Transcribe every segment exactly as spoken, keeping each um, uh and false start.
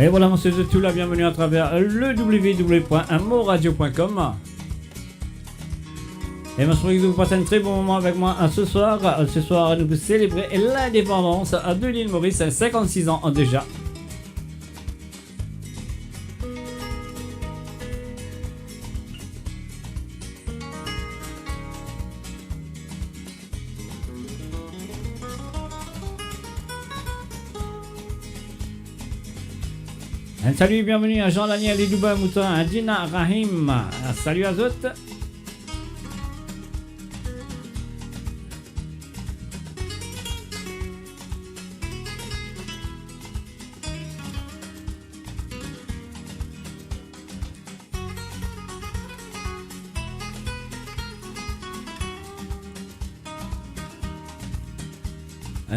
E vwala, mo swet zot tou la bienveni atraver le w w w point moradio point com. E mo swet zot pou pas enn tre bon moman avek mwa, a, se swar. A, se swar, nou pou selebre lindepandans, a, de lil Moris, sinkannsiz an deza. Enn sali, bienveni a Jean Daniel, Idouba Mouton, a Dina Rahim. Sali a zot.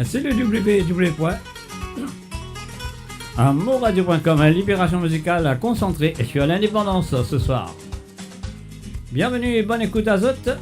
Se le w w w point moradio point com, liberasion mizikal konsantre sur lindepandans se swar. Bienveni e bonn ekout a zot.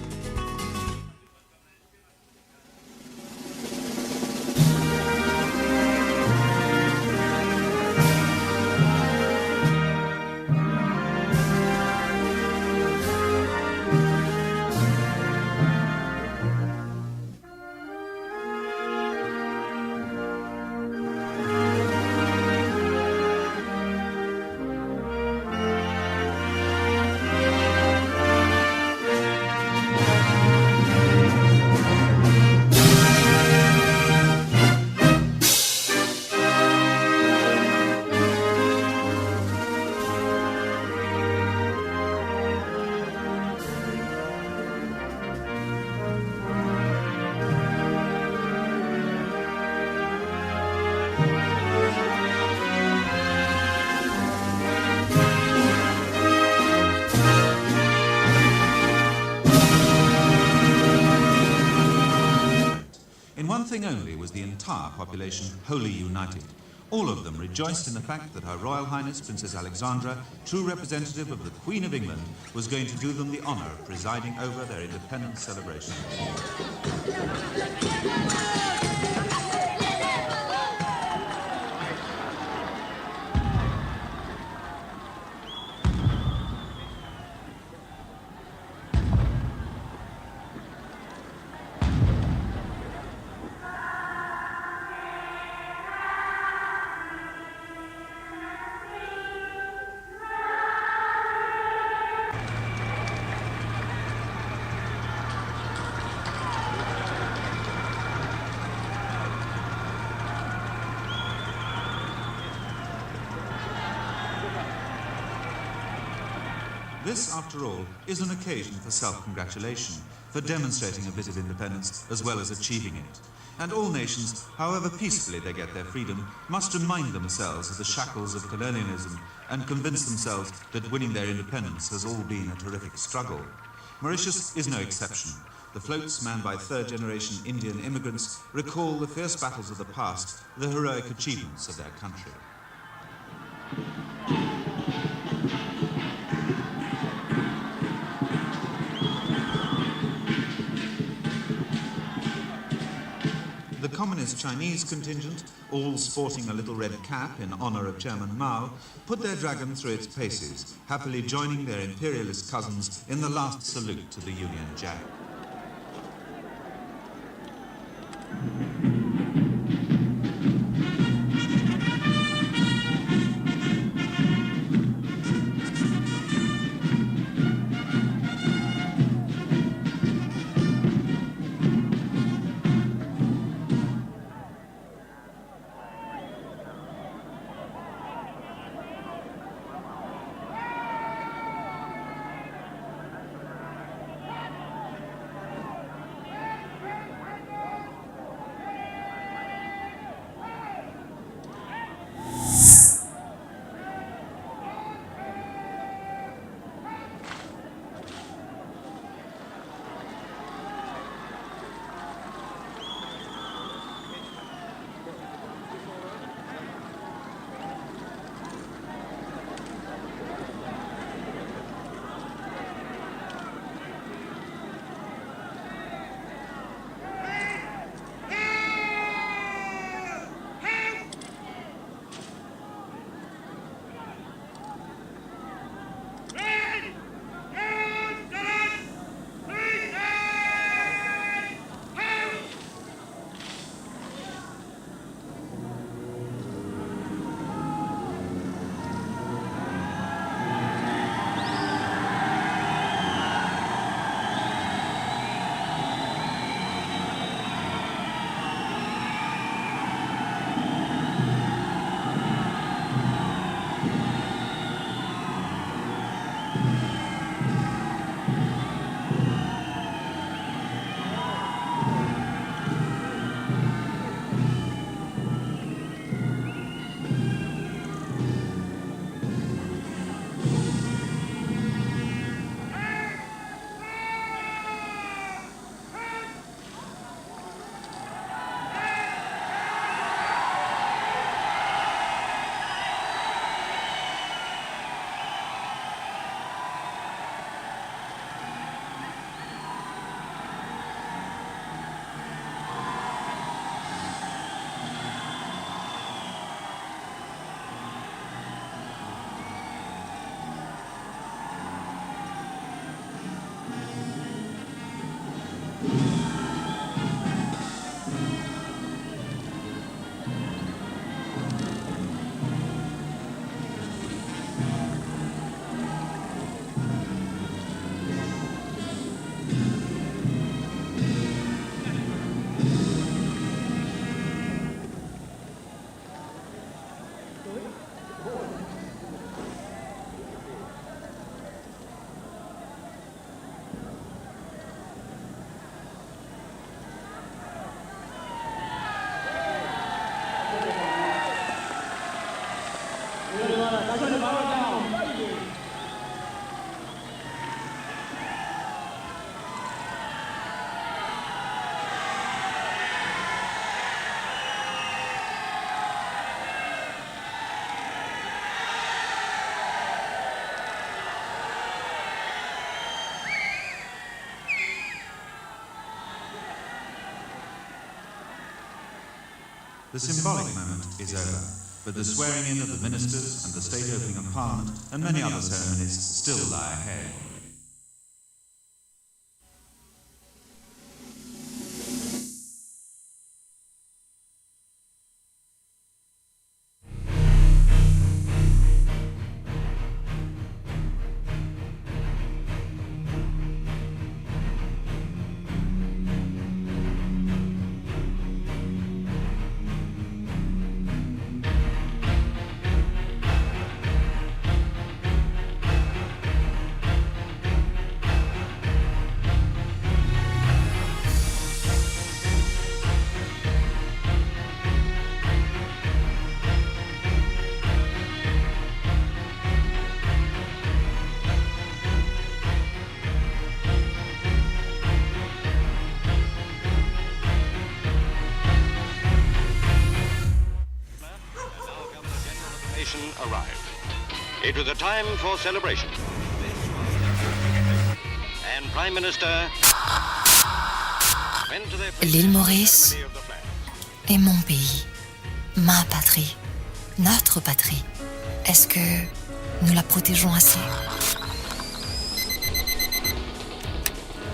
In one thing only was the entire population wholly united. All of them rejoiced in the fact that Her Royal Highness Princess Alexandra, true representative of the Queen of England, was going to do them the honour of presiding over their independence celebrations. This, after all, is an occasion for self-congratulation, for demonstrating a bit of independence as well as achieving it. And all nations, however peacefully they get their freedom, must remind themselves of the shackles of colonialism and convince themselves that winning their independence has all been a terrific struggle. Mauritius is no exception. The floats manned by third-generation Indian immigrants recall the fierce battles of the past, the heroic achievements of their country. The communist Chinese contingent, all sporting a little red cap in honour of Chairman Mao, put their dragon through its paces, happily joining their imperialist cousins in the last salute to the Union Jack. The symbolic moment is over, but the swearing in of the ministers and the state opening of Parliament and many other ceremonies still lie ahead. Nation arrived. It was a time for celebration. And Prime Minister went to their place. L'île Maurice est mon pays, ma patrie, notre patrie. Est-ce que nous la protégeons assez ?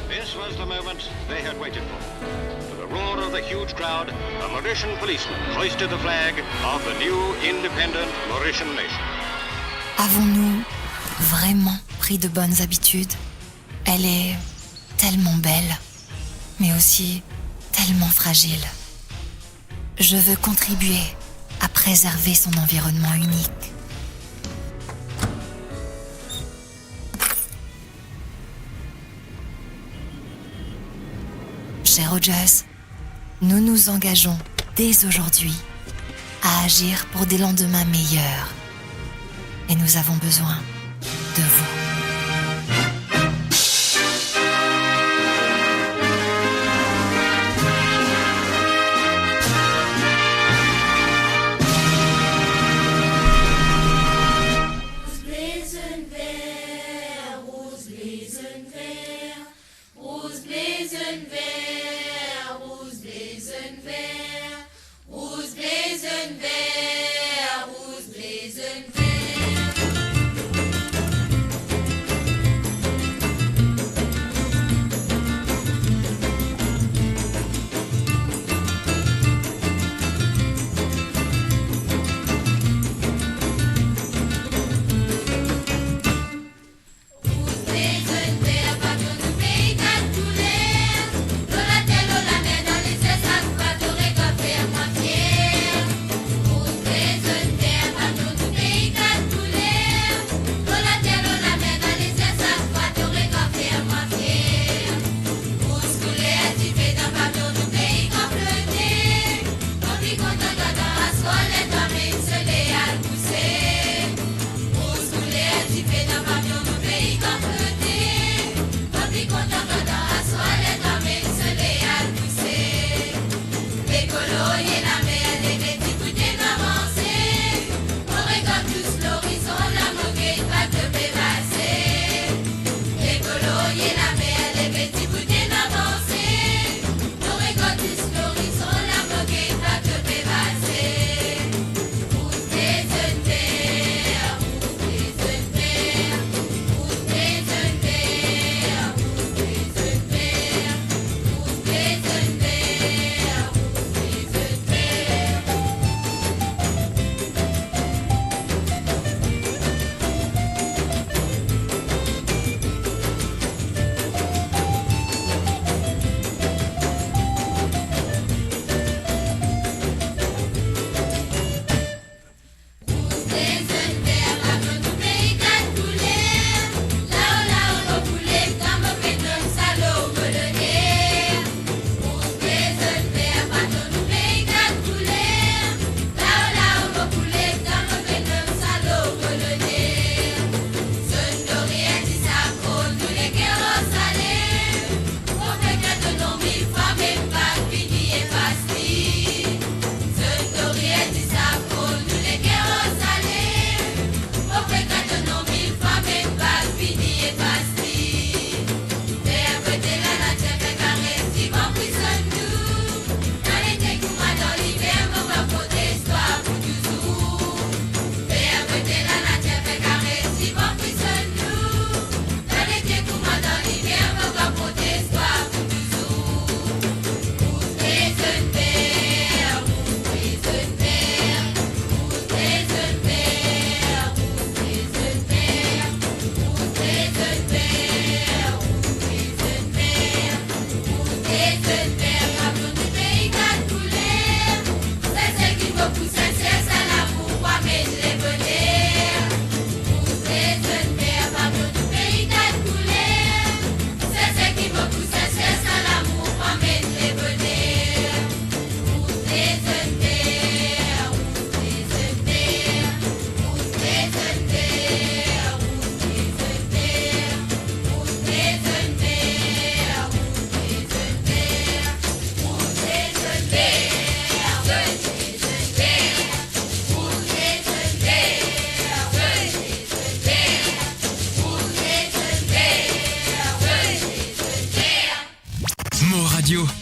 This was the moment they had waited for. To the roar of the huge crowd, a Mauritian policeman hoisted the flag of the new independent Mauritian nation. Avons-nous vraiment pris de bonnes habitudes ? Elle est tellement belle, mais aussi tellement fragile. Je veux contribuer à préserver son environnement unique. Cher Rogers, nous nous engageons dès aujourd'hui à agir pour des lendemains meilleurs. Et nous avons besoin de vous. Rouz, ble, zonn, ver, rouz, ble, zonn, ver. Rouz, ble, zonn, ver, rouz, ble, zonn, ver, rouz, ble, zonn, ver.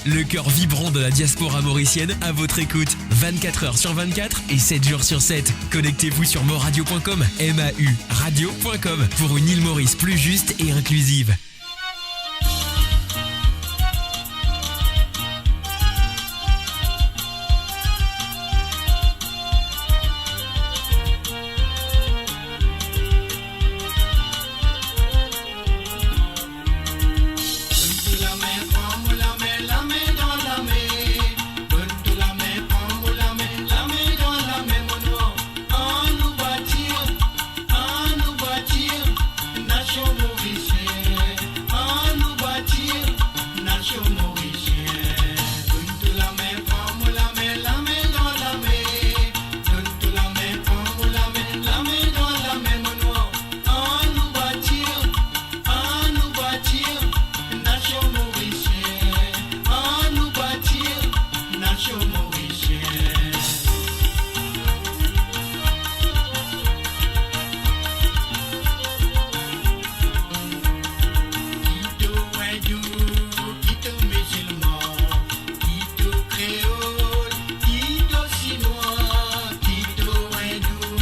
Le cœur vibrant de la diaspora mauricienne à votre écoute, vingt-quatre heures sur vingt-quatre et sept jours sur sept. Connectez-vous sur mauradio point com, M A U radio point com, pour une île Maurice plus juste et inclusive. Annou batir, annou batir nasion morisien, annou batir nasion morisien. Donn to lame, pran mo lame, lame dan lame. Donn to lame, pran mo lame, lame dan lame, mo nwar. Annou batir, annou batir nasion morisien, annou batir nasion morisien. Ki to indou, ki to mizilman, ki to kreol, ki to sinwa, ki to indou,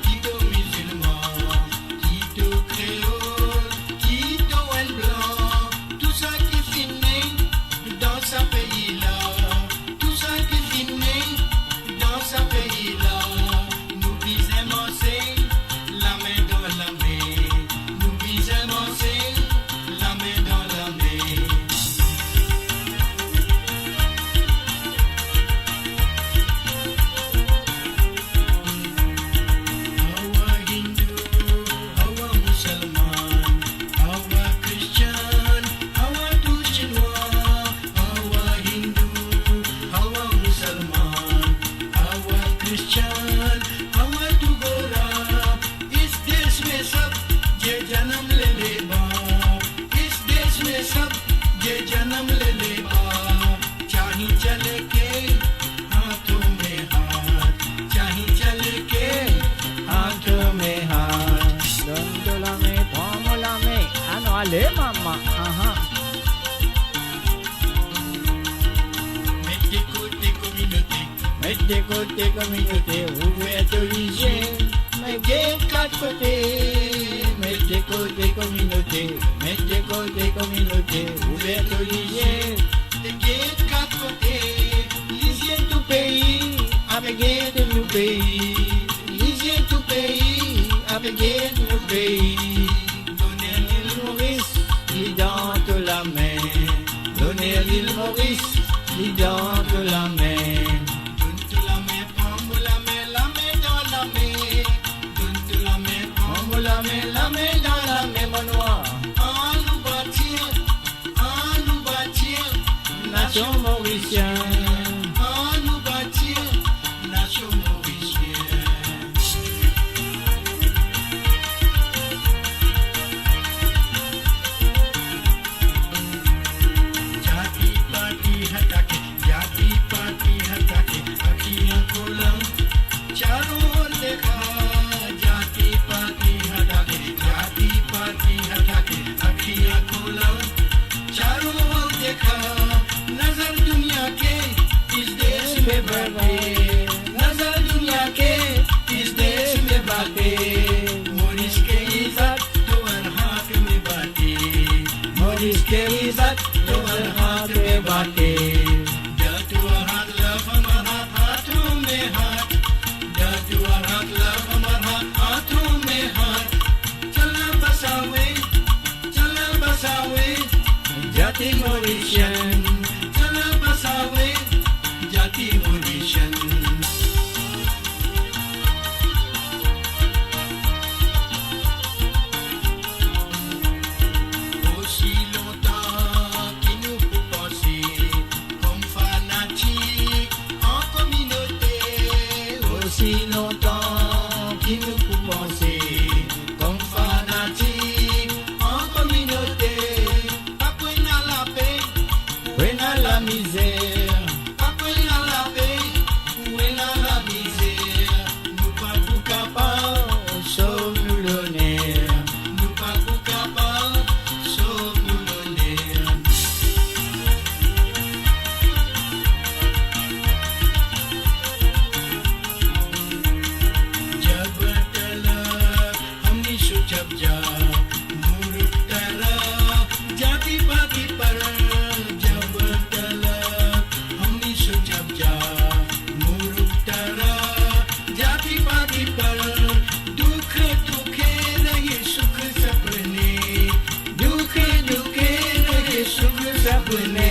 ki to mizilman, ki to kreol, ki to enn blan, tou sa ki finn ne dan sa pei la, tou sa ki finn ne dan sa pei la, nou bizin marse lame dan lame, nou bizin marse lame dan lame. Awa Hindou, awa Musalman, awa Kristian, awa tou Sinwa, awa Hindou, awa Musalman, awa Kristian, awa tou Gora, is desh mein sab ye janam le le ba, is desh mein sab ye janam le le ba, chahi chale ke haathon mein haath, chahi chale ke haathon mein haath. Donn to lame, pran mo lame, annou ale mama, aha. Met de kote kominote, met de kote kominote, ouver to lizie, me get kat kote. Met de kote kominote, met de kote kominote, ouver to lizie, get kat kote. Lizie tou pei, ape get nou pei. Lizie tou pei, ape get nou pei. Loner lil Moris, li dan to lame. Loner lil Moris, li dan to lame. Donn to lame, pran mo lame, lame dan lame. Donn to lame, pran mo lame, lame dan lame, mo nwar. Annou batir, annou batir nasion morisien. Annou batir nasion morisien. Jati pati hatake, jati pati hatake, akhiyan khola, charo or dekha. Jati pati hatake, jati pati hatake, akhiyan khola, charo or dekha. Nazar duniya ke is desh mein baate, nazar duniya ke is desh mein baate. Moris ke izat to har hak mein baate, Moris ke izat to har hak mein baate. Jati har hak, lav hamar hak, haathon mein haath. Jati har hak, lav hamar hak, haathon mein haath. Chala basawe, chala basawe, jati morisien. Chala basawe, jati morisien. Osi lontan ki nou pou panse, Kone,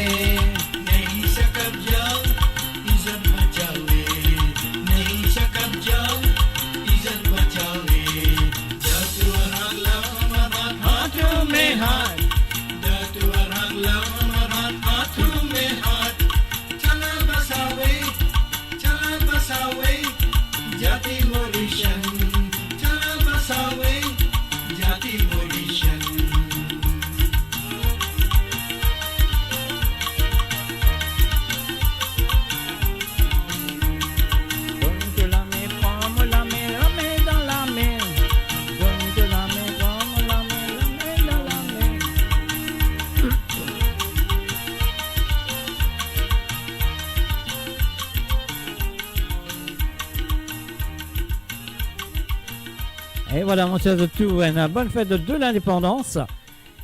nain sa ki pe dir, izav pa tire, nain sa ki pe dir, izav pa tire. Datu Arhak Lama Mamat, hat to me hat. Datu Arhak Lama Mamat, hat to me hat. Chala basawe, chala basawe, jati Mauritian. Chala basawe, jati Mauritian. Donn to lame, pran mo lame, lame dan lame. Donn to lame, pran mo lame, lame dan lame. E vwala, mon ser, zot tou, enn bonn fet de lindepandans.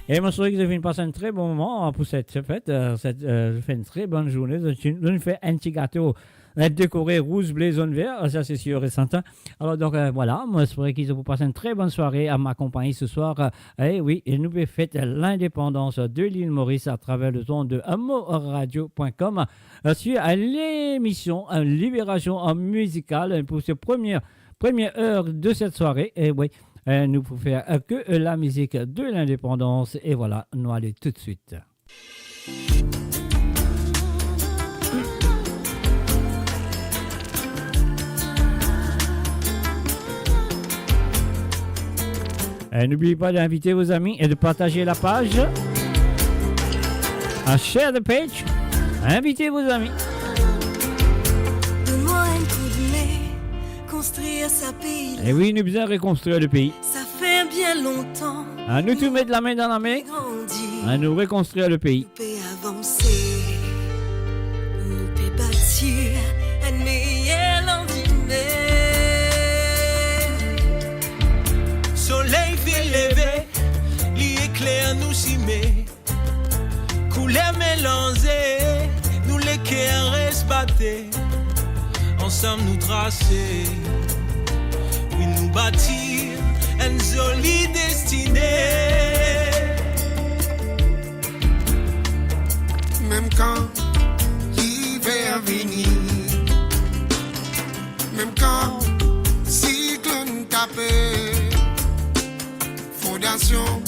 E mo swete ki zot finn pas enn tre bon moman pou set fet, eh, set, eh, zot fer enn tre bonn zourne. Zot finn, zot finn fer enn ti gato, eh, dekore rouz, ble, zonn, ver, sa se sir e sertin. Alor, donk, eh, vwala, mo espere ki zot pou pas enn tre bonn sware a ma konpagni se swar. Eh wi, e nou pe fet lindepandans de lil Moris atraver le zond de moradio point com, eh, sir, eh, lemision, eh, Libération, eh, Mizikal, eh, pou se premie, premie er de set sware. E wi, eh, nou pou fer, eh, ke, eh, lamizik de lindepandans. E vwala, nou ale toutswit. E n'oubliez pas d'inviter vos amis et de partager la page. Ah, share the page. Invitez vos amis. Donn mwa enn koudme, konstrir sa pei la. E wi, nou bizin rekonstrir le pei. Sa fer bien lontan. Anou tou met lame dan lame. Grandi. Anou rekonstrir le pei. Pe avanse. Nou pe batir enn meyer landime. Soley finn leve, li ekler nou sime. Kouler melanze, nou leker res bate. Ansam nou trase, wi, nou batir enn zoli destine. Mem kan liver vini, mem kan siklonn tape, fondasion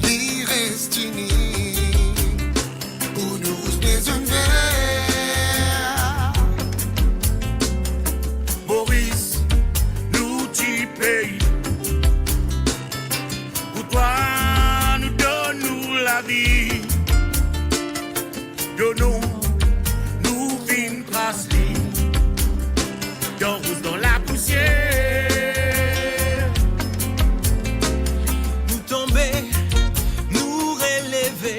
li res tini. Pou nou rouz, ble, zonn, ver. Moris, nou ti pei. Pou twa, nou donn nou lavi. To nom, nou finn tras li. Dan rouz, dan lapousier. Nou tonbe, nou releve.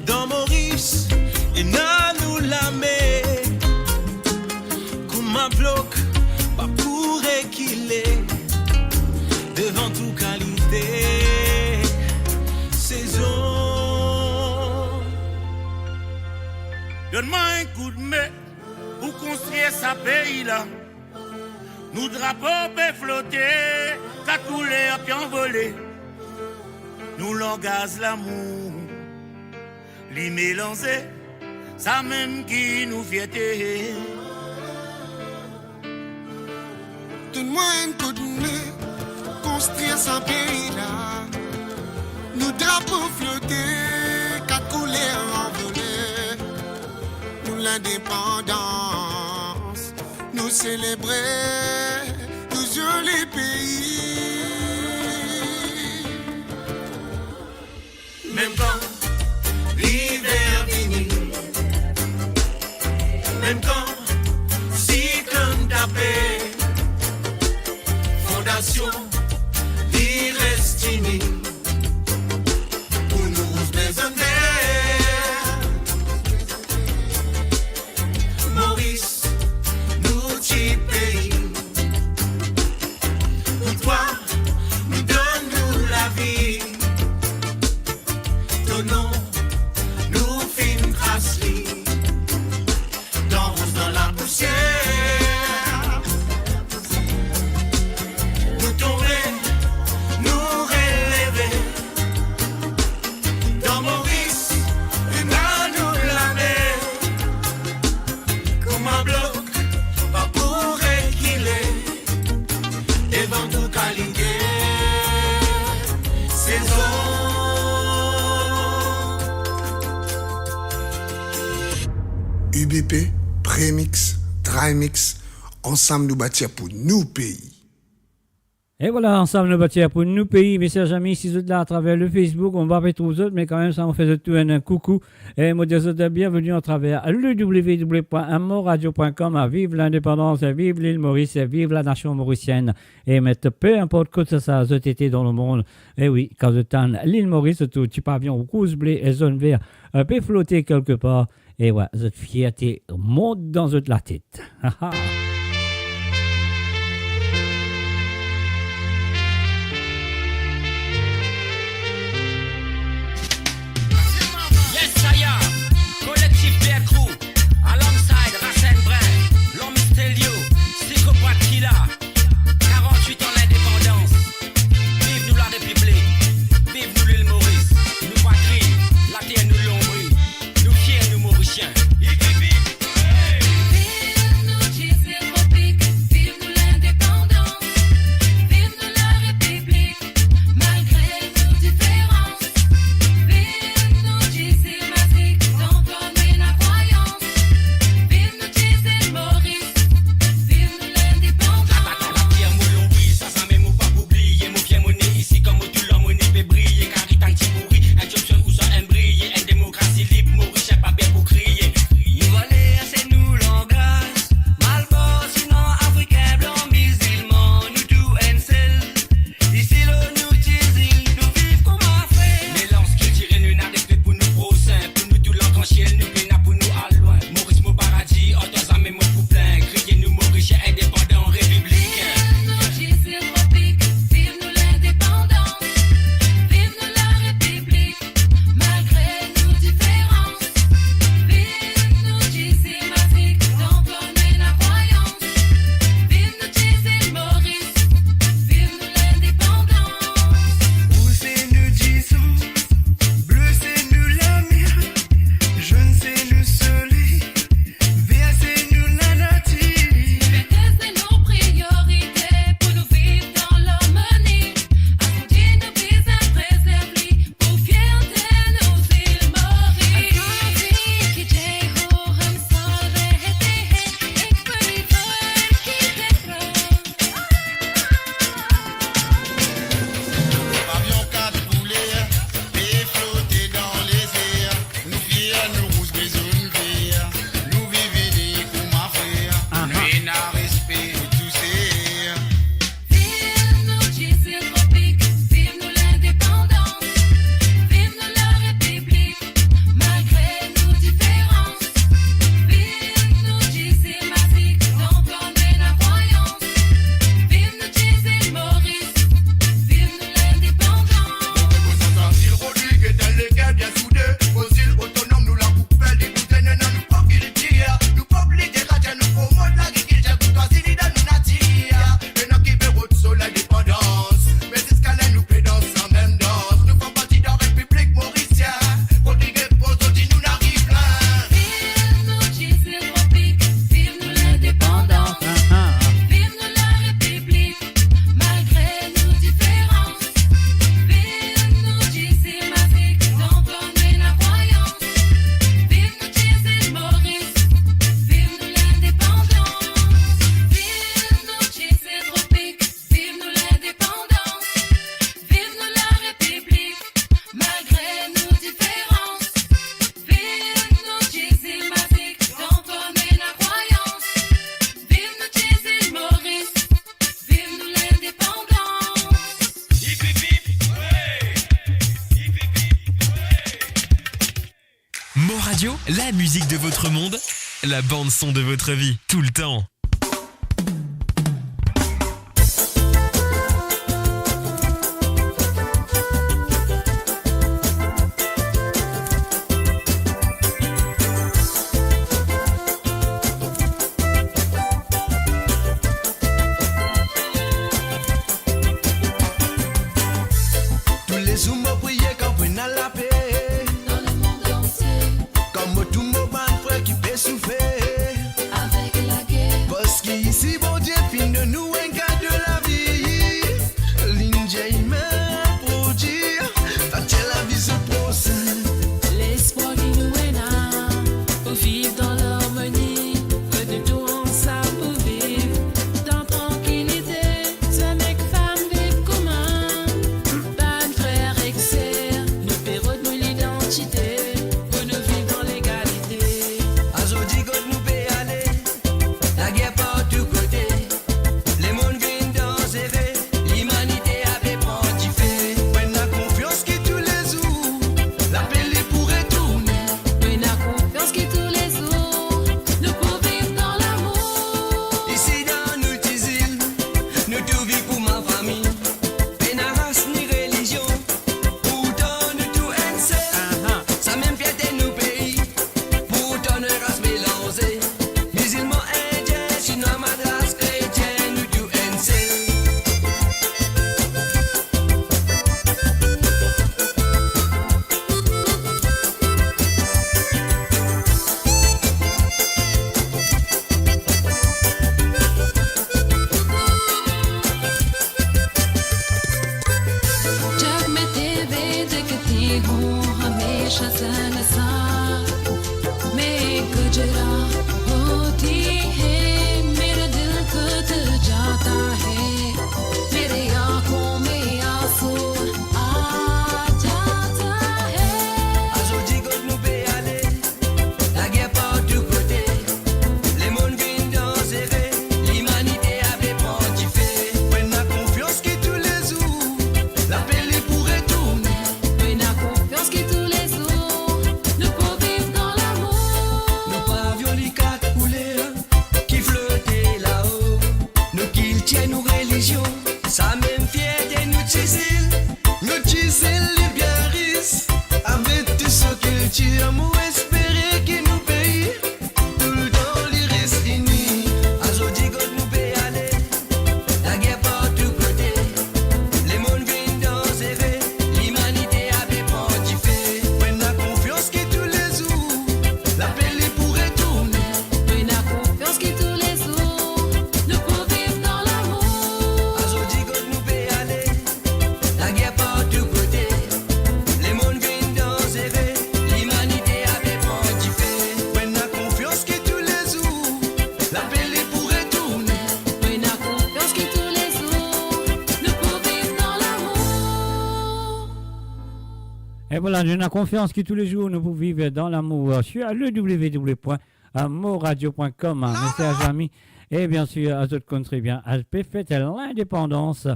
Dan Moris, ena nou lame. Kouma blok, pa pou rekile. Devan tou kalite sezon. Donn mwa enn koudme pou konstrir sa pei la. Nou drapo pe flote, kat kouler pe anvole. Nou langaz lamour, li melanze, samem ki nou fierte. Donn mwa enn koudme, konstrir sa pei la. Nou drapo flote, kat kouler anvole. Nou lindepandans, nou selebre nou zoli pei. Mem kan liver vini, mem kan siklonn tape, fondasion li res tini. Pou nou rouz, ble, zonn, ver. Moris, nou ti pei. Pou twa, nou donn nou lavi. To nom, nou finn tras li. Dan rouz, B P, Premix, Trimix, ansam nou batir pou nou pei. E vwala, ansam nou batir pou nou pei. Mesyezami, si zot la atraver le Facebook, mo pa pe trouv zot, me kanmem sa, mo fer zot tou enn koukou. E mo dir zot bienveni atraver le w w w point moradio point com. Viv lindepandans, viv Lil Moris, viv lanasion morisienn. E met, pe inport kot sa, sa zot ete dan lemond, e wi, kan zot tann Lil Moris, zot trouv ti pavion rouz, ble e zonn ver, e, pe flote kelkepar, e wi, zot fierte mont dan zot latet. Yes, saya, Collectif Bear Crew, alongside Racine Brun, L'Homme Mystérieux, Psychopathe Killa, quarante-huit ans l'indépendance. Viv nou la République, viv nou Lil Moris, nou patri, later nou lonbri, nou fier nou Morisien. Hip, hip, hip, hey! Viv nou, Dizil Tropik, viv nou lindepandans, viv nou la Repiblik, malgre nou diferans. Viv nou, Dizil Mazik, dan kor nou ena krwayans. Viv nou, Dizil Moris, viv nou lindepandans. Later mo lonbri, sa zame mo pa pou bliye. Mo fier mo ne isi, kan mo tou lor mo ne pe briye. Karitan ti mouri, enn ti opsion ouswa enn briye. Enn demokrasi lib, Morisien pa pe pou kriye. Nou valer, se nou langaz. Malbar, sinon Afrikin, blan, mizilman, nou tou enn sel. Isi lor nou ti zil, nou viv kouma frer. Melans kiltirel, nou ena respe pou nou prosin. Pou nou tou lankan siel, nou pena pou nou al lwin. Moris mo paradi, ar twa zame mo pou plin. Kriye nou Morisien, indepandan, repiblikin. Viv nou, Dizil Tropik, viv nou lindepandans, viv nou la Repiblik, malgre nou diferans. Viv nou, Dizil Mazik, dan kor nou ena krwayans. Viv nou, Dizil Moris, viv nou lindepandans. Ou se nou dizon, ble se nou lamer, zonn se nou soley, ver se nou lanatir. Verte se nou priorite pou nou viv dan larmoni. Akoz nou bizin prezerv li pou fierte nou zil Moris. Akoz nou ki Jay ho hom sare hete he, ek pli for ki petrol. Pavion kat kouler, pe flote dan lezer. Nou fier, nou rouz, ble, zonn, ver. Nou viv ini kouma frer. Aha. Nou ena respe pou tou ser. Viv nou, Dizil Tropik, viv nou lindepandans, viv nou la Repiblik, malgre nou diferans. Viv nou, Dizil Mazik, dan kor nou ena krwayans. Viv nou, Dizil Moris, viv nou lindepandans. Mo pe koz ar zil Rodrig, dan leker bien soude. Mo zil otonom, nou la pou fer li bouze, nou ena nou prop kiltir, nou prop literatir, nou promot lagrikiltir, kourtwazi li dan nou natir. Pena ki pe rod so lindepandans, me ziska la nou pe dans sa mem dans. Nou fer parti dan Repiblik Morisien, Rodrig pou zot, nou ariv la. Viv nou, Dizil Tropik, viv nou lindepandans, viv nou la Repiblik, malgre nou diferans. Viv nou, Dizil Mazik, dan kor nou ena krwayans. Viv nou, Dizil Moris, viv nou lindepandans. Viv nou, Dizil Tropik, viv nou lindepandans. Viv nou la Repiblik, malgre nou diferans. Viv nou, Dizil Mazik, dan kor nou ena krwayans. Viv nou, Dizil Moris, viv nou lindepandans. Hip, hip, hip, hey! Hip, hip, hip, hey! Mo Radio, la musique de votre monde, la bande son de votre vie, tout le temps. Toulezour mo priye kan pou ena lape. Dan lemond antie. Kan mo trouv mo bann frer ki pe soufer. Avek lager. Parski isi Bondie finn donn nou enn kado lavi. Linn dir imin prodwi, pa tir lavi zot prosin. Lespwar ki nou ena pou viv dan larmoni. Vwala, nou ena konfians ki toulezour nou pou viv dan lamour, euh, sur le w w w point moradio point com, hein, mes chers amis. E bien sir, euh, zot konn tre bien, euh, pe fet lindepandans,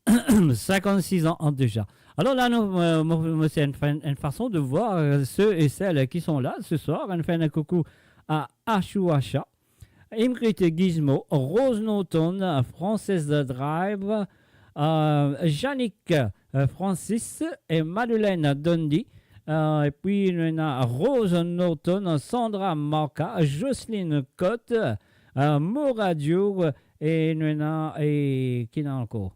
cinquante-six an deza. Alor la, nou, euh, mo, mo, se enn fa-, enn fason de voir, euh, ceux et celles qui sont là ce soir. Enn fer enn koukou a Ashou Asha, Ingrid Gizmo, Rose Norton, Frances Drive, euh, Yannick, euh, Francis e Madeleine Dondi. Euh, epi nou ena Rose Norton, Sandra Marca, Jocelyne Cotte, euh, Moradio, e nou ena, e ki ena ankor?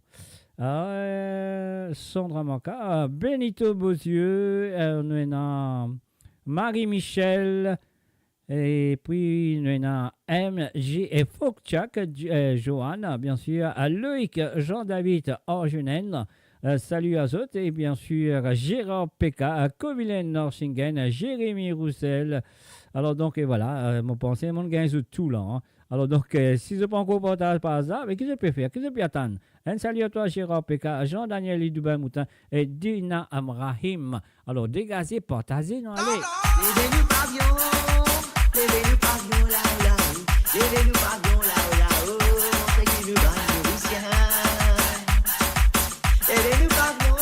Euh, Sandra Marca, euh, Benito Bozieu, euh, nou ena Marie Michel, epi nou ena M J e Fokchak, J-, euh, Joanne, bien sir, euh, Loïc, Jean-David, Arjunène, euh, salut à zot, e bien sir, Gérard Peka, euh, Covilène Norsingen, euh, Jérémy Roussel. Alor donk, e vwala, euh, mo panse, mo gagn zot tou la, hein. Alor donk, euh, si zot pa ankor partaz paz la, me ki zot pe fer? Ki zot pe atann? Enn sali a twa, Gérard Peka, Jean-Daniel Idoubin Moutin e Dina Amrahim. Alor, degaze, partaze, nou ale. Leve nou pavion, leve nou pavion, lao, lao. Leve nou pavion, lao, lao. Montre ki nou bann Morisien. Leve nou pavion,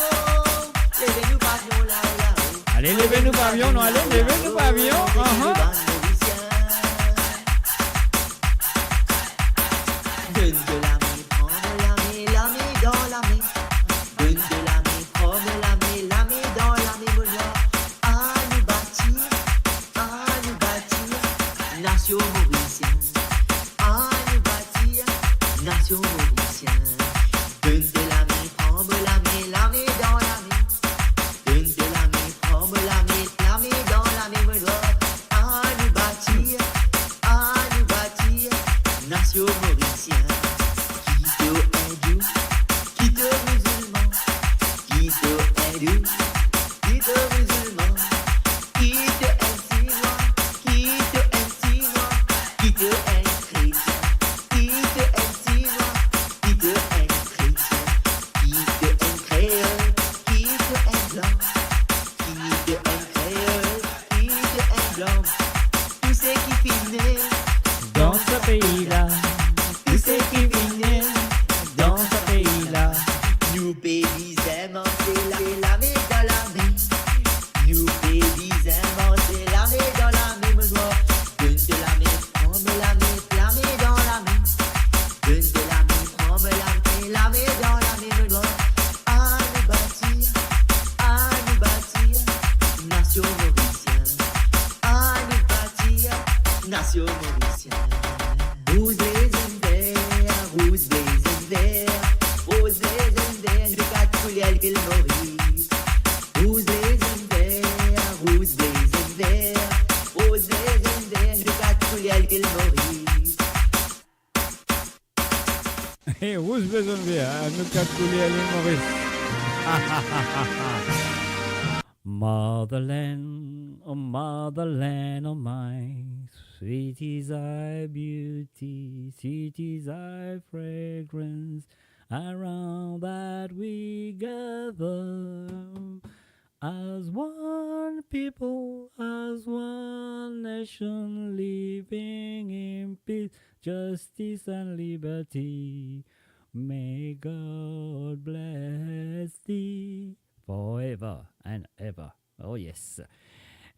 leve nou pavion, lao, lao. Ale, leve nou pavion, nou ale, leve nou pavion, ahan. Donn de lame, pran de lame, lame dan lame. Donn de lame, pran de lame, lame dan lame, mo nwar. Anou batir, anou batir nasion morisien. Anou batir nasion morisien. Donn de lame, pran de lame, lame dan lame. Donn de lame, pran de lame, lame dan lame, mo nwar. Anou batir, anou batir nasion morisien. Ki to indou, ki to mizilman, ki to indou, ki to mizilman, ki to enn sinwa, ki to enn sinwa, ki to enn kretien, ki to enn sinwa, ki to enn kretien, ki to enn kreol, ki to enn blan, ki to enn kreol, ki to enn blan. Tou seki finn ne dan sa pei la, tou seki finn ne dan sa pei la. Nou pe bizin manze la, lame dan lame. Nou pe bizin manze lame dan lame, mo nwar. Donn de lame, pran de lame, lame dan lame. Donn de lame, pran de lame, lame dan lame, mo nwar. Anou batir, anou batir nasion morisien. Anou batir nasion morisien. Rouz, ble, zonn, ver, rouz, ble, zonn, ver, rouz, ble, zonn, ver, nou kat kouler lil Moris. Rouz, ble, zonn, ver, rouz, ble, zonn, ver, rouz, ble, zonn, ver, nou kat kouler lil Moris. E rouz, ble, zonn, ver, nou kat kouler lil Moris. Motherland, oh motherland, oh my, sweet is thy beauty, sweet is thy fragrance, around that we gather, as one people, as one nation, living in peace, justice and liberty. May God bless thee forever and ever. Oh yes.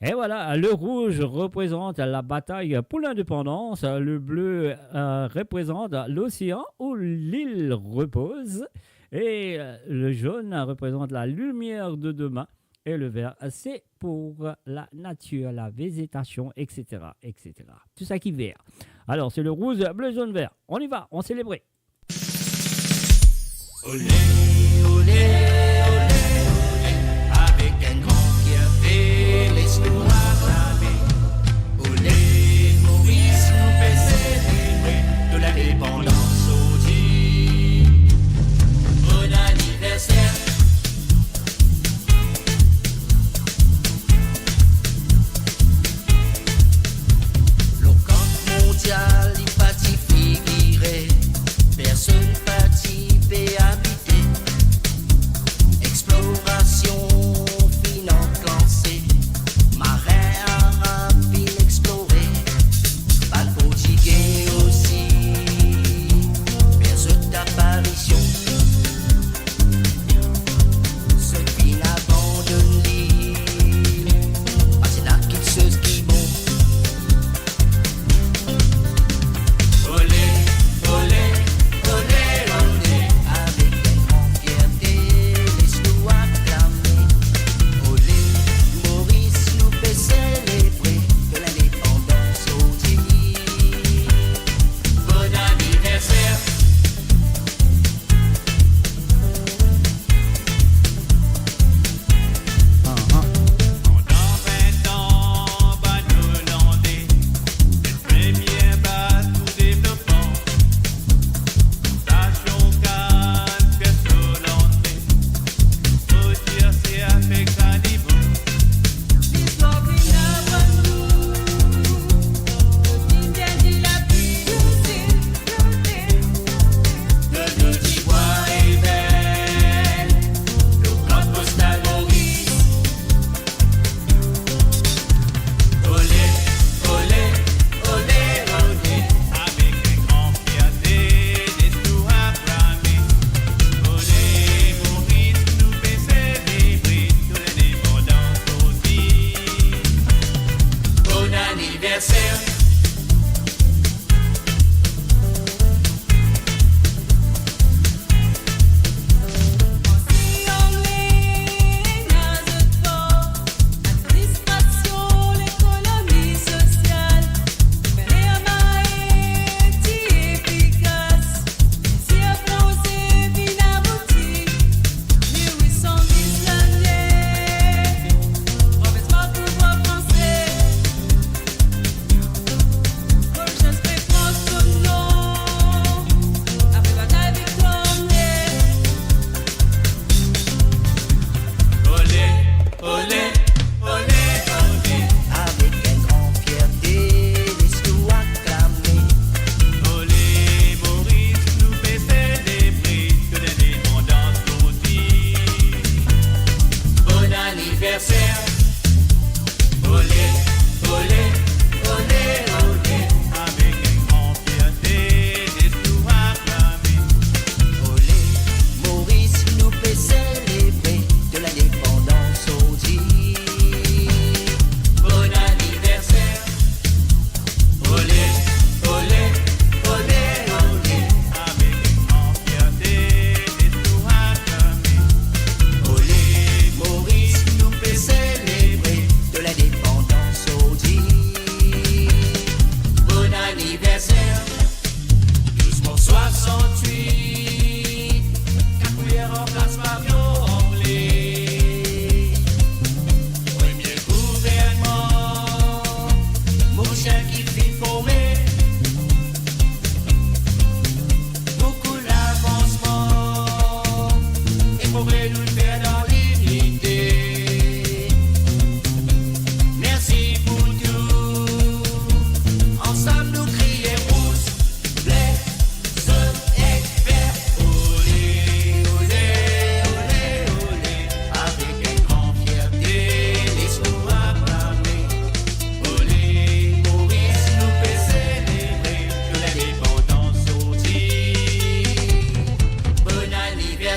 Et voilà, le rouge représente la bataille pour l'indépendance, le bleu, euh, représente l'océan où l'île repose, et, euh, le jaune représente la lumière de demain, et le vert, c'est pour la nature, la végétation, et cetera, et cetera. Tout ça qui vert. Alors, c'est le rouge, bleu, jaune, vert. On y va, on célèbre. Olé, olé, olé, olé, avek enn gran fierté, les nou aklame. Olé, Moris, nou pe selebre nou lindepandans zordi. Bon aniverser. Lor kart mondial, li pa ti figire, personn pa ti pe abite.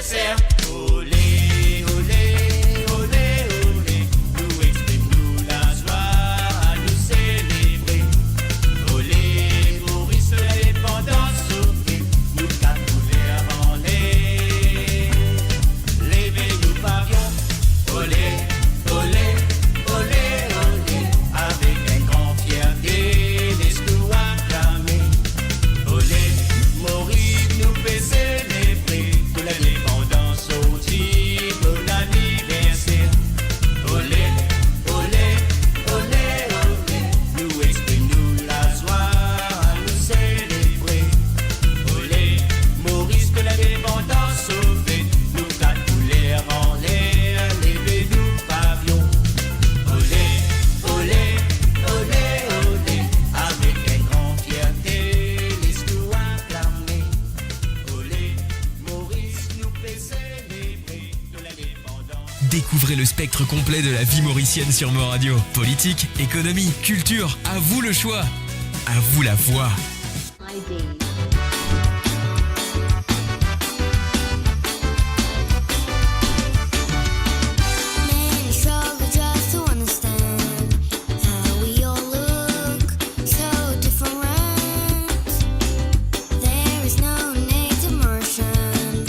Ole, ole, ole, ole, nou exprim nou lazwa, nou selebre. Ole, Moris lindepandans sofle, nou kat kouler anler, leve nou pavion. Ole, ole, ole, ole, avek enn gran fierte, les nou aklame. Ole, Moris nou pe selebre, tou lindepandans sorti, bon aniverser. Ole, ole, ole, ole, nou exprim nou lazwa, nou selebre. Ole, Moris tou lindepandans sofle, nou kat kouler anler, leve nou pavion. Ole, ole, ole, ole, avek enn gran fierte, les nou aklame. Ole, Moris nou pe selebre, nou lindepandans. Découvrez le spectre complet de la vie mauricienne sur Mo Radio. Politique, économie, culture, à vous le choix. À vous la voix. Many struggle just to understand how we all look so different. There is no need to motion.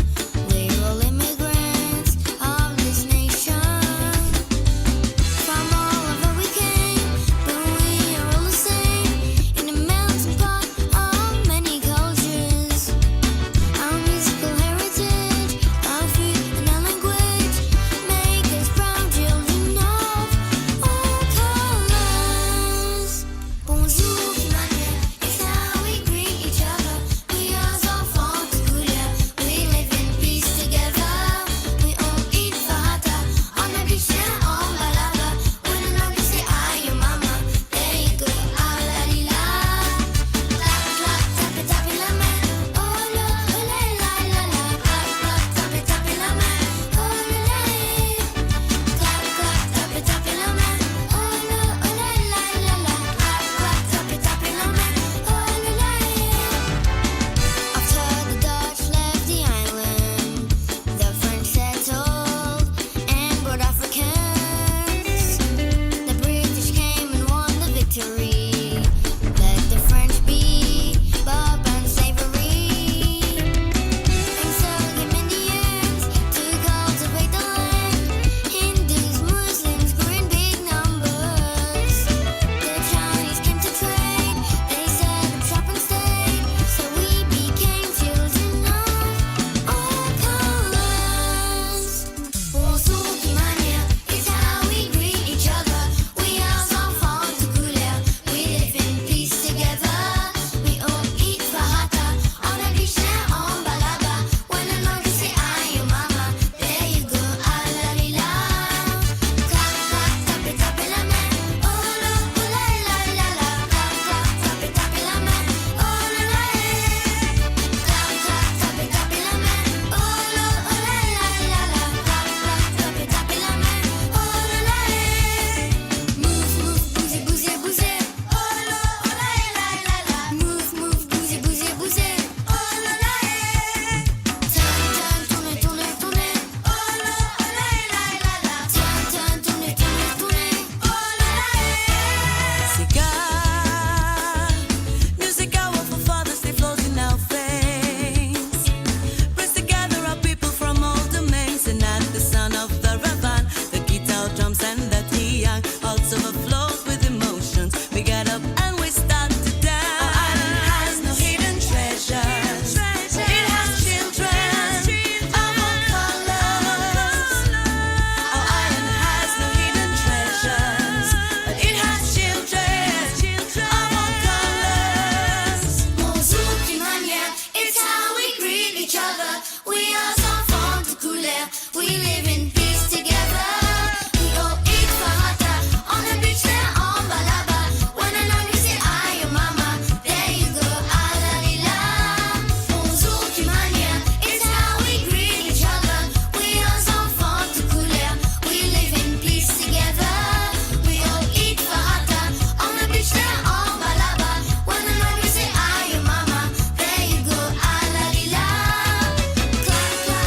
We're all immigrants of this nation. From all over we came, but we are all the same in a melting pot of many cultures. Our musical heritage, our food and our language make us proud children of all colors. Bonjour, ki manier, it's how we greet each other. We are enfants de couleur, we live in peace together. We all eat farata on the beach there on Balaba. When the dog say, "Ayo mama," there you go, ah la li la. Clap, clap, tap, tap la main. Oh lo, oh la, la, la, la. Clap, clap, tap, tap la main. Oh lo, la, eh. Clap, clap, tap, tap la main. Oh lo, oh la, la, la, la. Clap, clap, tap, tap la main. Oh lo, la, eh. After the Dutch left the island, the French settled and brought Africans. The British came and won the victory. Let the French be bourbon slavery. And so came Indians to cultivate the land. Hindus, Muslims grew in big numbers. The Chinese came to trade. They set up shop and stayed. So we became children of all colors. Bonjour, ki manier, it's how we greet each other. We are enfants de couleur, we live in peace together. We all eat farata on the beach there on Balaba. When the monkey say, "Ayo mama," there you go, ah la li la. Clap, clap, tap, tap la main. Oh lo, oh la, la, la, la. Clap, clap, tap, tap la main. Oh lo, la, eh. Sega, music our forefathers, they flows in our veins. Press together our people from all domains, and at the sound of the ravan, the guitar, drums, and the triang, hearts overflows with emotions. We get up and we start to dance. Our island has no hidden treasures. It has children of all colors. Our island has no hidden treasures, but it has children of all colors. Bonjour, ki manier, it's how we greet each other. We are enfants de couleur. We live in peace together. We all eat farata on the beach there on Balaba. When the dog say, "Ayo mama," there you go, ah la li la. Bonjour, ki manier, it's how we greet each other. We are enfants de couleur. We live in peace together. We all eat farata on the beach there on Balaba. When the dog say, "Ayo mama," there you go, ah la li la. Clap, clap,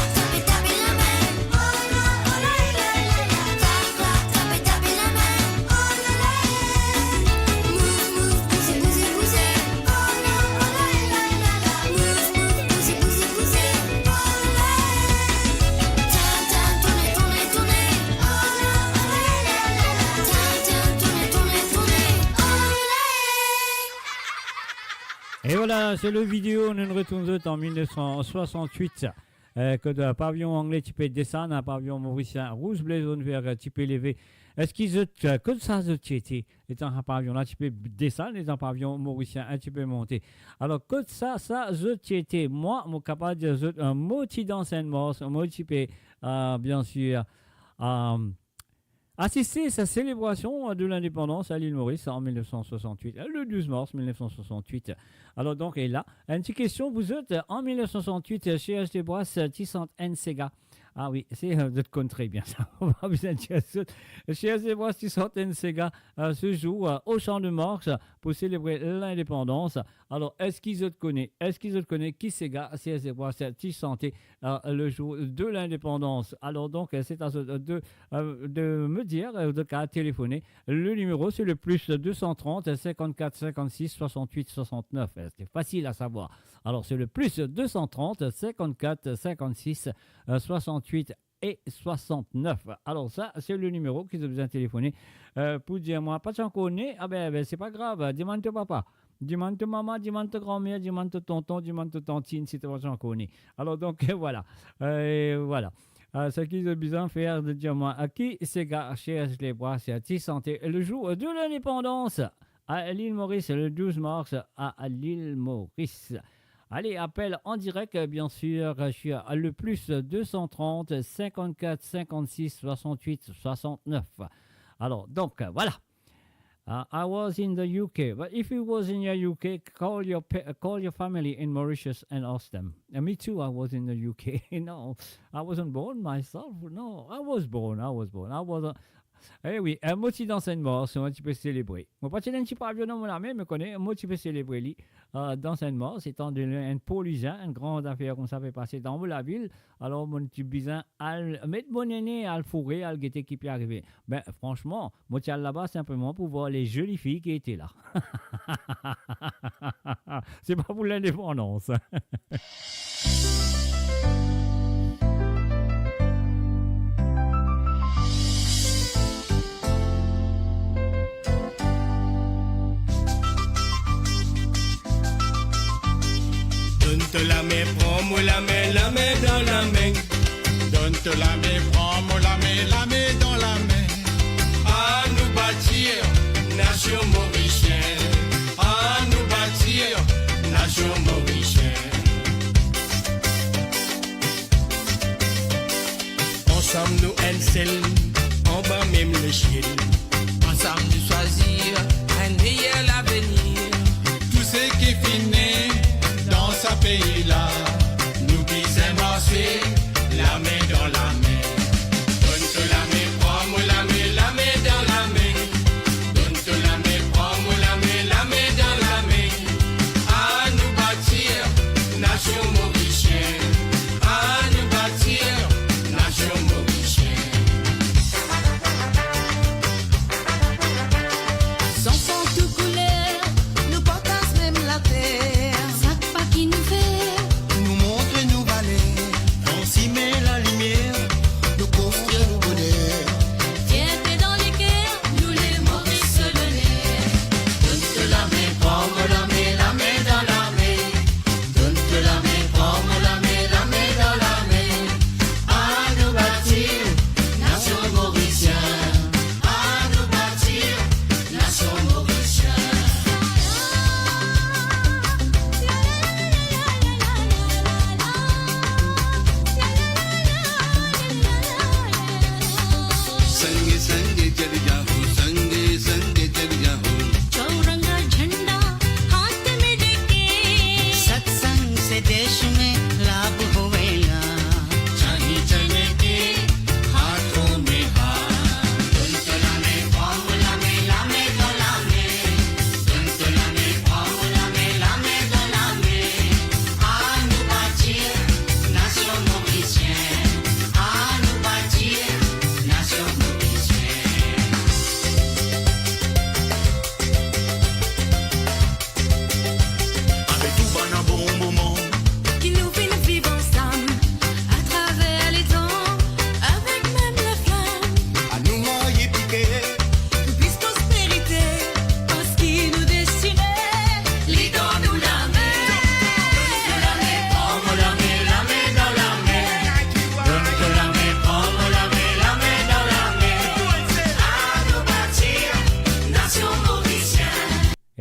Sa, se le video, nou retourn zot an mil nef san swasant-wit. Eh, kot, eh, pavion angle ti pe desann, eh, pavion morisien rouz, ble, zonn, ver, eh, ti pe leve. Eski zot, eh, kot sa zot ti ete? Letan sa pavion la ti pe desann, letan pavion morisien, eh, ti pe monte. Alor, kot sa, sa zot ti ete? Mwa, mo kapav dir zot, eh, mo ti dan Sint Mars, mo ti pe, eh, bien sir, eh, asiste sa selebrasion de lindepandans a Lil Moris an mil nef san swasant-wit, le douz mars mil nef san swasant-wit. Alor donk, e la, enn ti kestion pou zot, an mil nef san swasant-wit, Serge Desbois ti sant enn sega. Ah wi, se, eh, zot konn tre bien sa. Pa bizin dir zot. Serge Desbois ti sant enn sega, eh, se zour, eh, au Champ de Mars pou selebre lindepandans. Alor, eski zot kone, eski zot kone ki sega Serge Desbois ti sante, eh, le zour de lindepandans? Alor donk, eh, se a zot de, eh, de me dir, eh, zot kapav telefone. Le nimero, se le plis de san trant, sinkant-kat, sinkant-sis, swasant-wit, swasant-nef. Eh, se fasil a savwar. Alor, se le plis de san trant, sinkant-kat, sinkant-sis, eh, swasant-wit e swasant-nef. Alor sa, se le nimero ki zot bizin telefone, eh, pou dir mwa, pa ti ankor ne, ah ben, ben, se pa grav, dimann to papa, dimann to mama, dimann to granmer, dimann to tonton, dimann to tantinn, si to pa ti ankor ne. Alor donk, vwala. Eh, vwala. Eh, seki zot bizin fer, de dir mwa, eh, ki sega Serge Desbois ti sante le zour de lindepandans a Lil Moris, le douz mars a Lil Moris. Ale, apel an direk, bien sir, sur le plis de san trant, sinkant-kat, sinkant-sis, swasant-wit, swasant-nef. Alor donk, vwala. Uh, I was in the U K, but if you was in your U K, call your pa-, call your family in Mauritius and ask them. Uh, me too, I was in the U K. No, I wasn't born myself. No, I was born, I was born. I was a, eh wi, eh, mo ti dan Sint Mars, mo ti pe selebre. Mo pa ti ena enn ti pavion dan mo lame, me kone, mo ti pe selebre li, eh, dan Sint Mars, etan donne enn polizien, enn gran zafer koumsa pe pase dan mo lavil. Alor, mo ti bizin al met mo nene, al foure, al gete ki pe arive. Ben, fransman, mo ti al laba sinpleman pou vwar le zoli fi ki ete la. Se pa pou lindepandans. Donn to lame, pran mo lame, lame dan lame. Donn to lame, pran mo lame, lame dan lame. Anou batir nasion morisien. Anou batir nasion morisien. Ansam nou enn sel, anba mem lesiel. Ansam nou swazir enn meyer lavenir. Tou seki finn ne dan sa pei la, nou bizin marse lame dan lame. Donn to lame, pran mo lame, lame dan lame. Donn to lame, pran mo lame, lame dan lame. Anou batir nasion morisien. Anou batir nasion morisien. Zanfan tou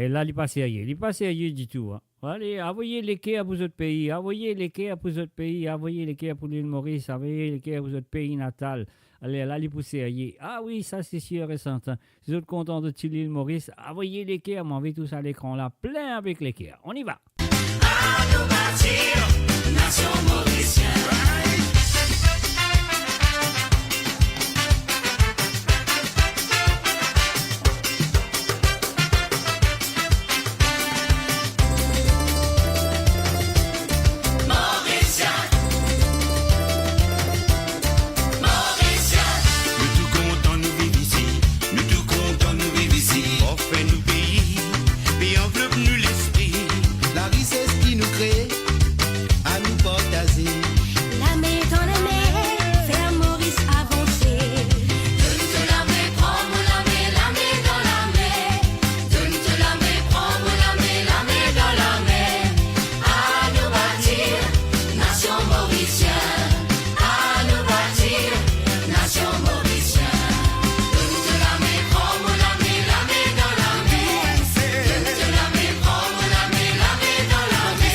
La, li pa serye, li pa serye ditou, hein. Ale, avoy leker pou zot pei, avoy leker pou zot pei, avoy leker pou Lil Moris, avoy leker pou zot pei natal. Ale, la, li pou serye. Ah wi, sa se sir e serten. Si zot kontan zot ti Lil Moris, avoy leker, mo anvi tous lekran la plin avek leker. On y va. Anou partir, nasion morisien. Morisien. Morisien. Nou tou kontan nou viv isi, nou tou kontan nou viv isi. Forfet nou pei, pe anvlop nou lespri. Larises ki nou kree, anou partaze. Lame dan lame, fer Moris avanse. Donn to lame, pran mo lame, lame dan lame. Donn to lame, pran mo lame, lame dan lame. Anou batir nasion morisien. Anou batir nasion morisien. Donn to lame, pran mo lame, lame dan lame. Donn to lame, pran mo lame, lame dan lame.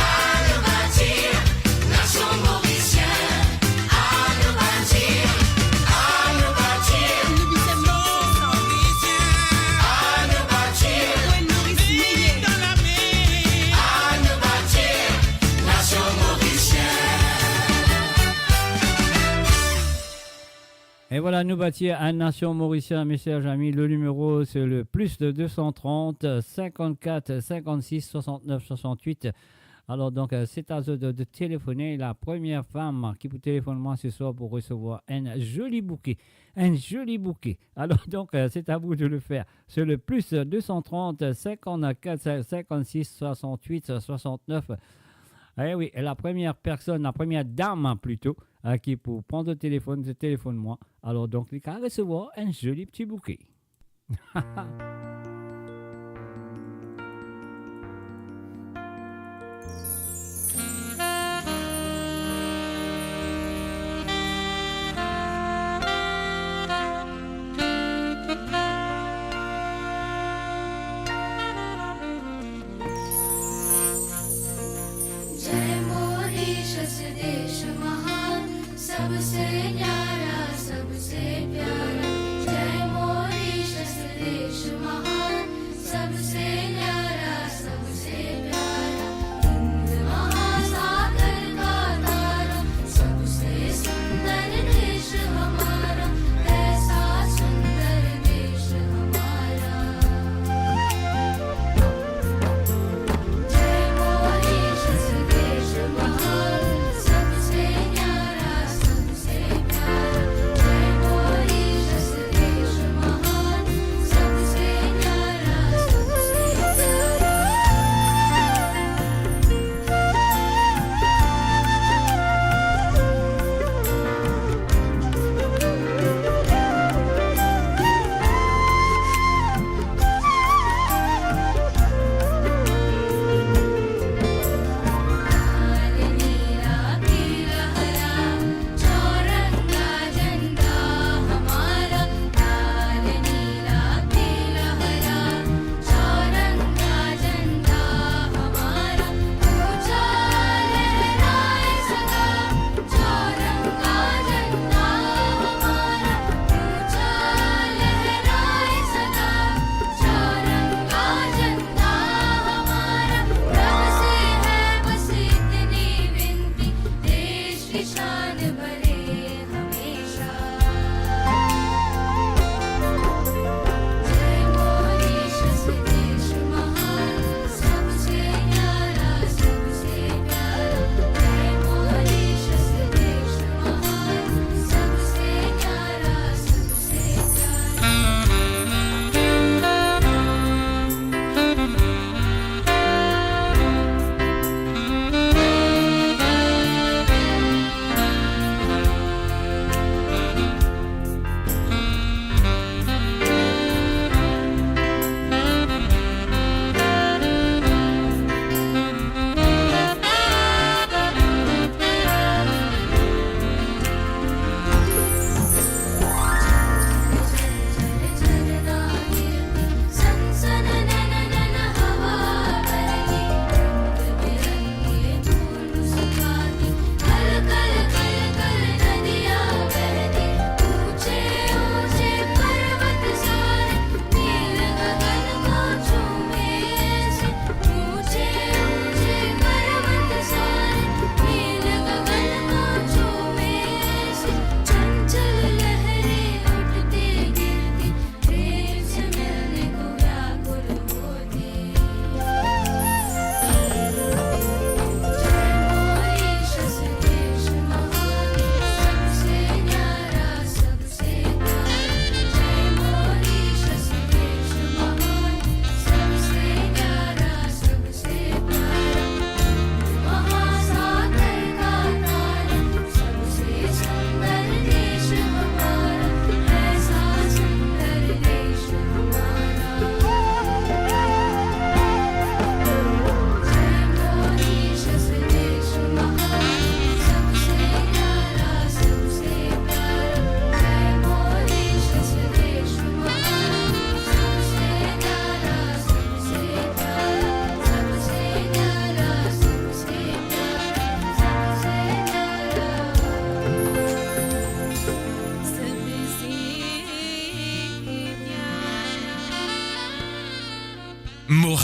Anou batir nasion morisien. Anou batir, anou batir. Anou batir. Anou batir nasion morisien. E vwala, nou batir enn nasion morisien, mes chers amis. Le numéro, c'est le plus de deux cent trente, cinquante-quatre, cinquante-six, soixante-neuf, soixante-huit. Alor, donk, euh, se a zot de, de telefone. La première femme qui peut téléphoner moi ce soir pour recevoir un joli bouquet. Un joli bouquet. Alors, donc, euh, c'est à vous de le faire. C'est le plus deux cent trente, cinquante-quatre, cinquante-six, soixante-huit, soixante-neuf. Eh oui, et la première personne, la première dame, hein, plutôt, euh, qui pour prendre le téléphone, se téléphone moi. Alors, donc, li kapav recevoir un joli petit bouquet. जय मॉरीशस देश महान, सबसे न्यारा, सबसे प्यारा। जय मॉरीशस देश महान, सबसे न्यारा, सबसे प्यारा। हिंद महासागर का धारा, सबसे सुंदर देश हमारा, ऐसा सुंदर देश हमारा। जय मॉरीशस देश महान, सबसे न्यारा, सबसे प्यारा। जय मॉरीशस देश महान, सबसे न्यारा, सबसे प्यारा।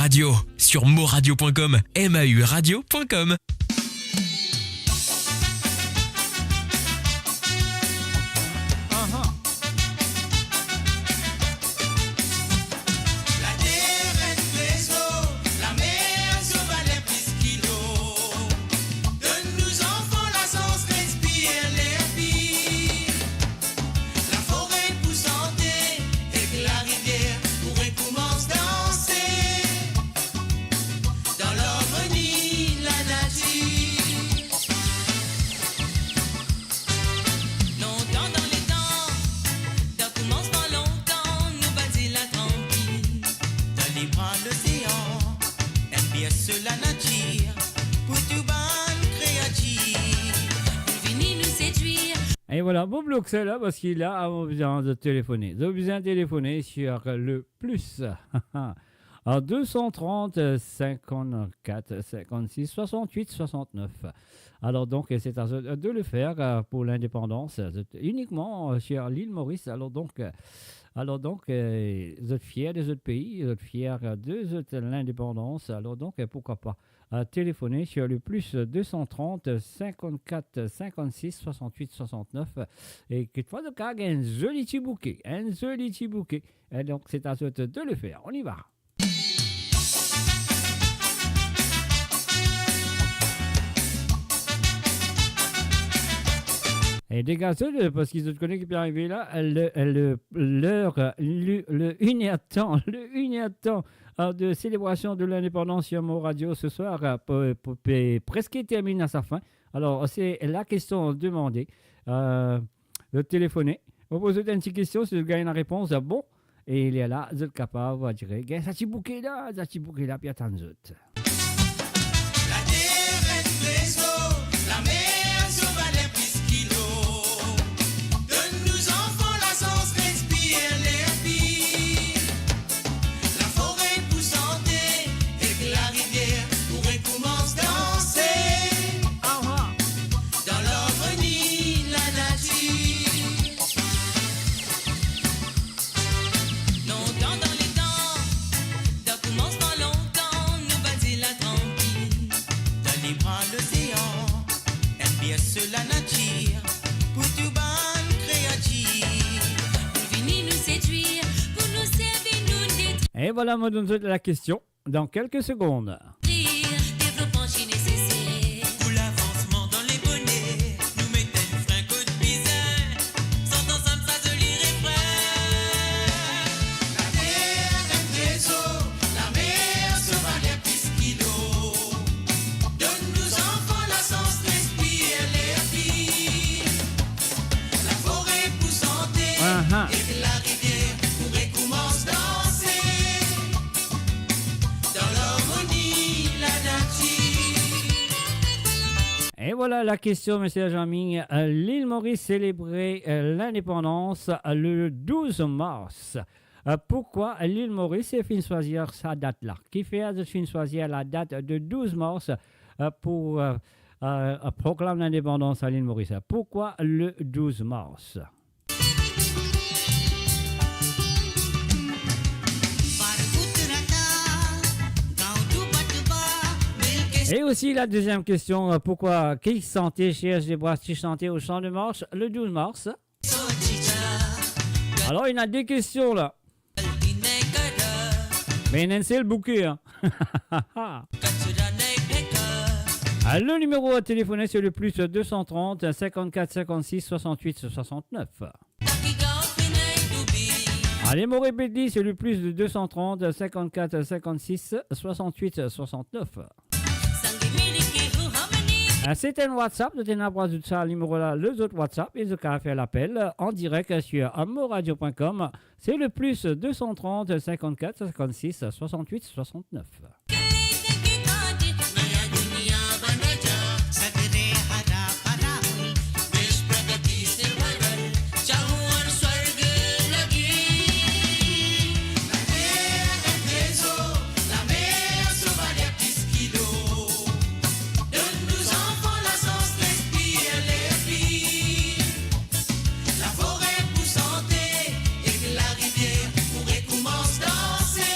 Radio, sur moradio point com, M A U radio point com. Later enn trezor, lamer so valer plis ki lor. Donn nou zanfan lasans respir ler pir. Lafore pou sante ek larivier pou rekoumans danse dan larmoni lanatir. Lontan dan letan, dan koumansman lontan, nou bann zil la trankil, dan lebra lozean, enn berso lanatir, pou tou bann kreatir, pou vini nou sedwir. E vwala, bon blok sa la, parski la, ah, nou bizin telefone. Nou bizin telefone sur le plus. A deux cent trente, cinquante-quatre, cinquante-six, soixante-huit, soixante-neuf. Alor donk, se a zot de le fer, euh, pou lindepandans, zot inikman, euh, sur l'île Maurice. Alor donk, euh, alor donk, euh, zot fier de zot pei, zot fier de zot lindepandans. Alor donk, euh, pourquoi pas, euh, téléphoner sur le plus deux cent trente, cinquante-quatre, cinquante-six, soixante-huit, soixante-neuf. E ki fwa zot kapav gagn enn zoli ti bouke, enn zoli ti bouke. E donk, se a zot de le fer. On y va. E degaz zot, parski zot kone ki pe arive la, le, le, ler, le, le une heure de temps, le une heure de temps, euh, de célébration de l'indépendance sur Mo Radio ce soir, euh, pe, pe, pe preske termine à sa fin. Alor, se la kestion demande. Euh, zot telefone, mo poz zot enn ti kestion, si zot gagn larepons, bon, e lerla, zot kapav, on dirait, gagn sa ti bouke la, sa ti bouke la, pe atann zot. Later enn trezor, lamer so valer plis ki lor. Donn nou zanfan lasans respir ler pir. Lafore pou sante ek larivier pou rekoumans danse. Aha. Dan larmoni lanatir. Lontan dan letan, dan koumansman lontan, nou bann zil la trankil, dan lebra lozean, enn berso lanatir, pou tou bann kreatir, pou vini nou sedwir, pou nou servi nou detrir. E vwala, mo donn zot lakestion. Dans quelques secondes. Devlopman ti neseser pou lavansman dan leboner. Nou met enn fren kot bizin, sant ansam sa zoli refren. Later enn trezor, lamer so valer plis ki lor. Donn nou zanfan lasans respir ler pir. Lafore pou sante, aha, ek larivier pou rekoumans danse. Dan larmoni lanatir. E vwala lakestion, mes chers amis. Euh, l'île Maurice célébrait, euh, l'indépendance, euh, le douze mars. Euh, pourquoi l'île Maurice finn swazir sa dat la? Kifer zot finn swazir la dat de douze mars, euh, pou, euh, euh, proklam lindepandans a l'île Maurice? Pourquoi le douze mars? E osi, la deziem kestion, euh, pourquoi, ki sante Serge Desbrois ti sante au Champ de Mars le douze mars? Alor, ena de kestion la. Me ena enn sel bouke, hein. Ah, le numéro à téléphoner, c'est le plus deux cent trente, cinquante-quatre, cinquante-six, soixante-huit, soixante-neuf. Allez, mo repet li, c'est le plus de deux cent trente, cinquante-quatre, cinquante-six, soixante-huit, soixante-neuf. Ah, c'est un WhatsApp, zot ena pou azout sa, nimero la, lezot WhatsApp, e zot kapav fer lapel, euh, en direct sur moradio point com. C'est le plus deux cent trente, cinquante-quatre, cinquante-six, soixante-huit, soixante-neuf. Lafore pou sante, ek larivier pou rekoumans danse.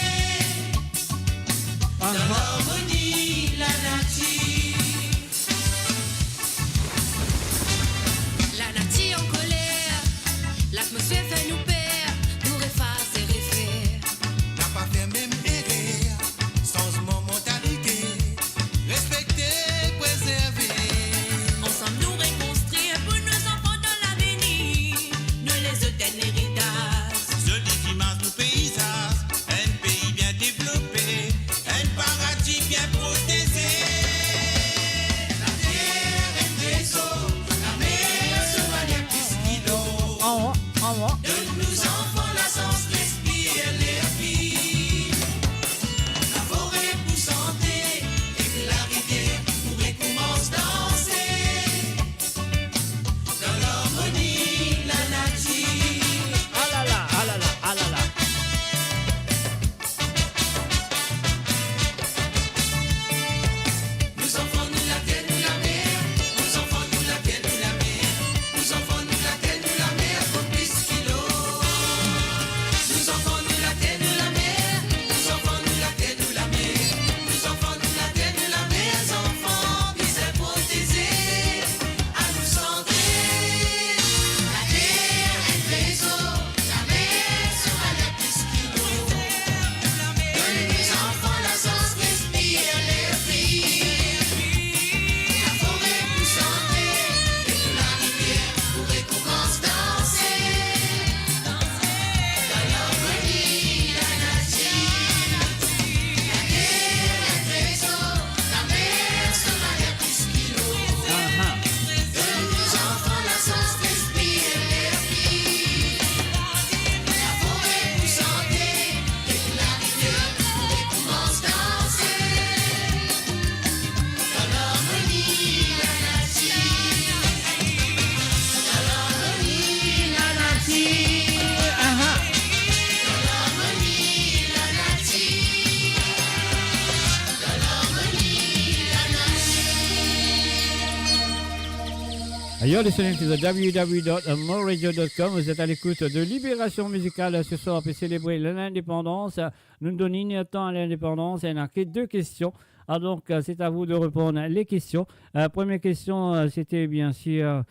You're listening to the W W W dot moradio dot com. Vous êtes à l'écoute de Libération Musicale ce soir pour célébrer l'indépendance. Nou donn enn er tan a lindepandans, ena ke de kestion. Ah, donc, euh, c'est à vous de répondre les questions. Euh, première question, euh, c'était bien sûr,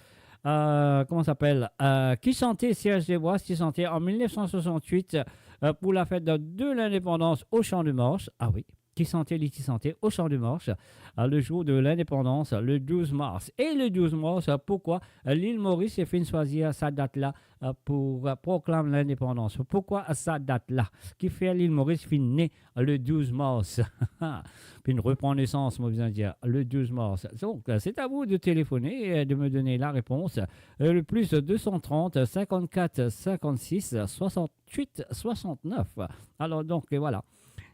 euh, comment ça s'appelle, euh, ki sante Serge Desbois ti sante an mil nef san swasant-wit, euh, pou lafet de, de lindepandans au Champ de Mars. Ah oui, ki sante li ti sante au Champ de Mars, euh, le jour de l'indépendance, le douze mars. Et le douze mars, euh, pourquoi, euh, l'île Maurice finn swazir sa dat la, euh, pou, euh, proklam lindepandans? Pourquoi sa dat la? Kifer l'île Maurice finn ne le douze mars? Finn repran nesans, mo bizin dir, le douze mars. Donc, euh, c'est à vous de téléphoner et de me donner la réponse. Euh, le plus deux cent trente, cinquante-quatre, cinquante-six, soixante-huit, soixante-neuf. Alors donc, euh, voilà.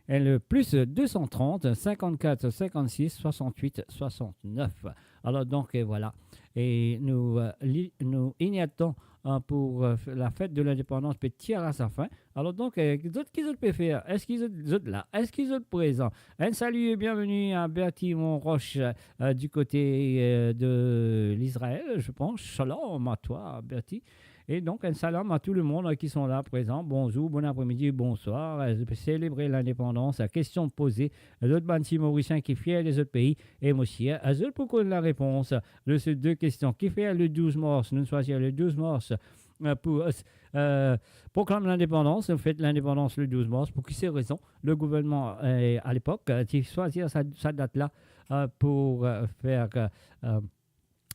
Et le plus deux cent trente, cinquante-quatre, cinquante-six, soixante-huit, soixante-neuf. Alors donc, euh, voilà. E nou, euh, li-, nou, enn er tan, euh, pou, euh, f-, lafet de lindepandans pe tir a sa fin. Alors donc, euh, zot, ki zot pe fer? Eski zot, zot la? Eski zot prezan? Un salut et bienvenue à Bertie Monroche, euh, du côté, euh, de l'Israël, je pense. Shalom à toi, Bertie. Et donc, un salam à tout le monde, euh, qui sont là présents. Bonzour, bon apremidi, bonswar. Euh, célébrer l'indépendance, la question posée. Zot bann ti Morisien ki fier de zot pei. E mo sir, euh, zot pou konn larepons de se de kestion. Kifer le douze mars, nou swazir le douze mars, euh, pou, euh, euh, proklam lindepandans, nou fet lindepandans le douze mars. Pou ki se rezon le gouvernman, euh, a lepok, euh, ti swazir sa, sa dat la, euh, pou, euh, fer, euh, euh,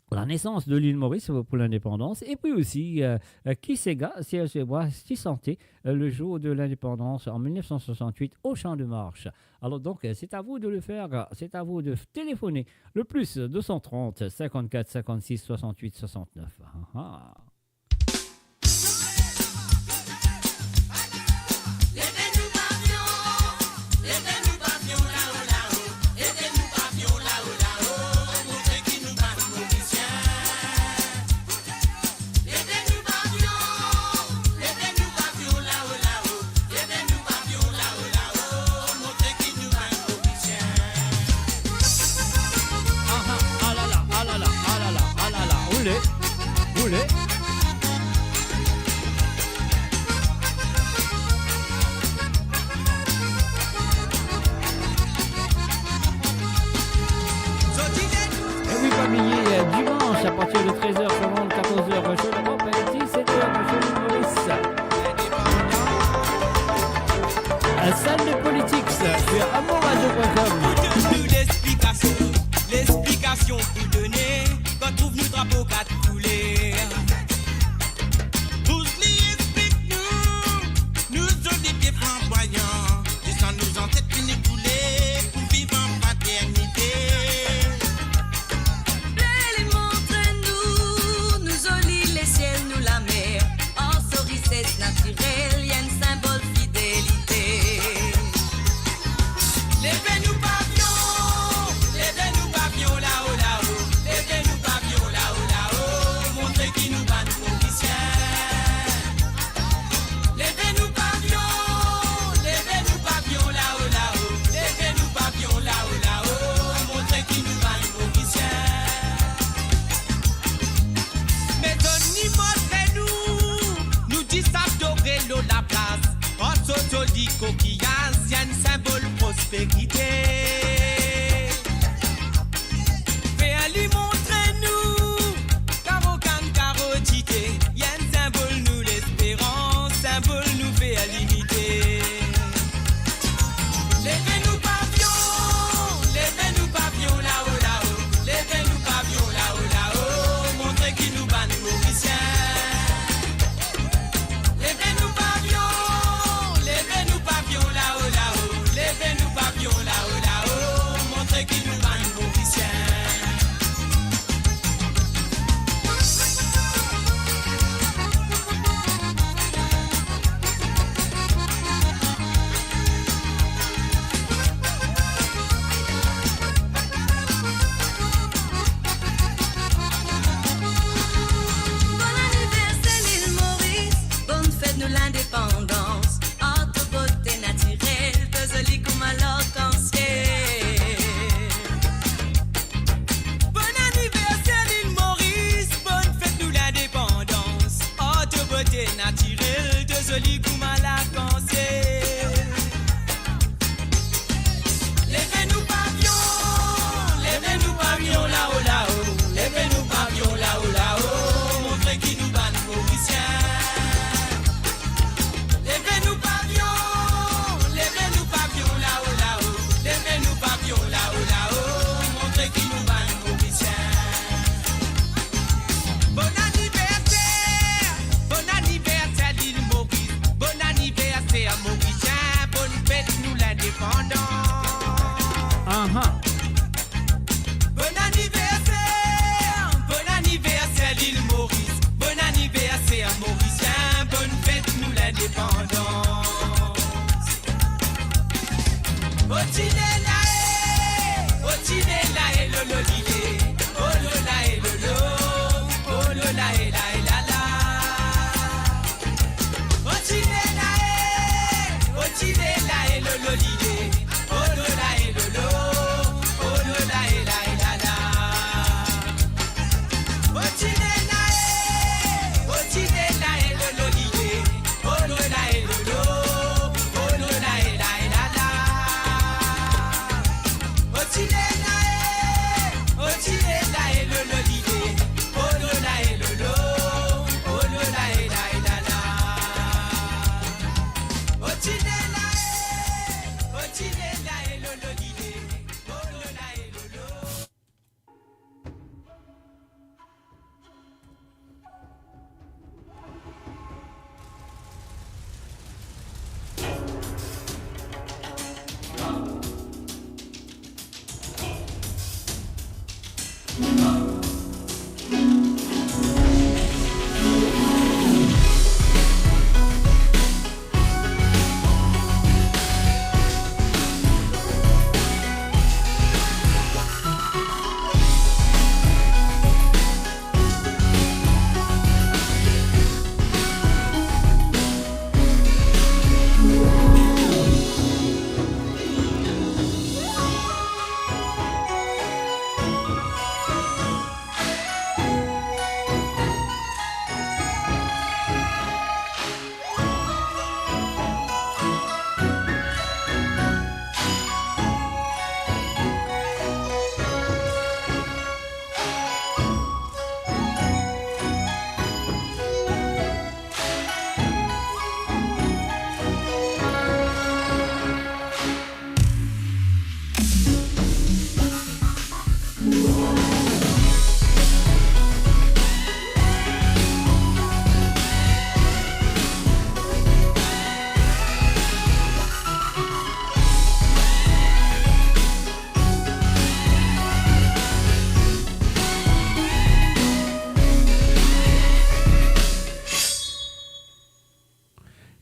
la nesans de l'île Maurice pou, pou lindepandans, epi osi, euh, euh, ki sega Serge Desbois ti sante, euh, le jour de l'indépendance en mille neuf cent soixante-huit au Champ de Mars. Alors donc, euh, c'est à vous de le faire, c'est à vous de téléphoner. Le plus deux cent trente, cinquante-quatre, cinquante-six, soixante-huit, soixante-neuf. Ah, ah. Aha, alala, alala, alala, alala. Oule, oule. E wi, pa bliye, euh, dimanche, à partir de treize heures, quatorze heures, euh, sur l'Europe, et dix-sept heures, euh, sur l'île Maurice. Euh, salle de politique, euh, sur amoradio point com. Pou donn nou lexplikasion, lexplikasion pou done, kan trouv nou drapo kat kouler. Pou li explik nou, nou zoli pie flanbwayan, zis kan nou zanset fini koule, pou viv an fraternite. Ler li montre nou, nou zoli lesiel, nou lamer, ar so rises natirel, li enn sinbol fidelite. Leve nou pavion, leve nou pavion lao, lao. Leve nou pavion lao, lao. Montre ki nou bann Morisien. Leve nou pavion, leve nou pavion lao, lao. Leve nou pavion lao, lao. Montre ki nou bann Morisien. Me donn li montre nou, nou dizorbe lor laplas, ar so zoli kokiyaz, enn sinbol prosperite. Fer li montre nou, karo kann, karo dite, enn sinbol nou lesperans, sinbol nou fidelite. Leve nou pavion, leve nou pavion lao, lao. Leve nou pavion lao, lao. Montre ki nou bann Morisien. Leve nou pavion, leve nou pavion lao, lao. Leve nou pavion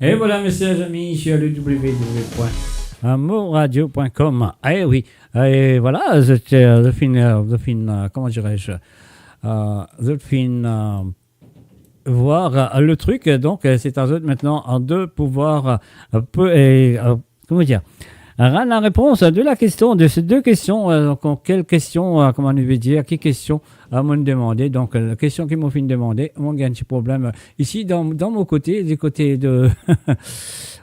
Et voilà, mes chers amis, sur le w w w point moradio point com. Eh oui, et voilà, zot, euh, zot finn, euh, zot finn, euh, comment dirais-je, euh, zot finn, euh, voir, euh, le truc. Donc, euh, c'est à zot maintenant, euh, de pouvoir, euh, pe-, et, euh, comment dire, rendre la réponse de la question, de ces deux questions. Euh, donc, en quelle question, euh, comment on veut dire, quelle question, euh, m'ont demandé. Donc, euh, la question qu'ils m'ont fait demander, m'ont gagné un petit problème, euh, ici, dans, dans mon côté, du côté de,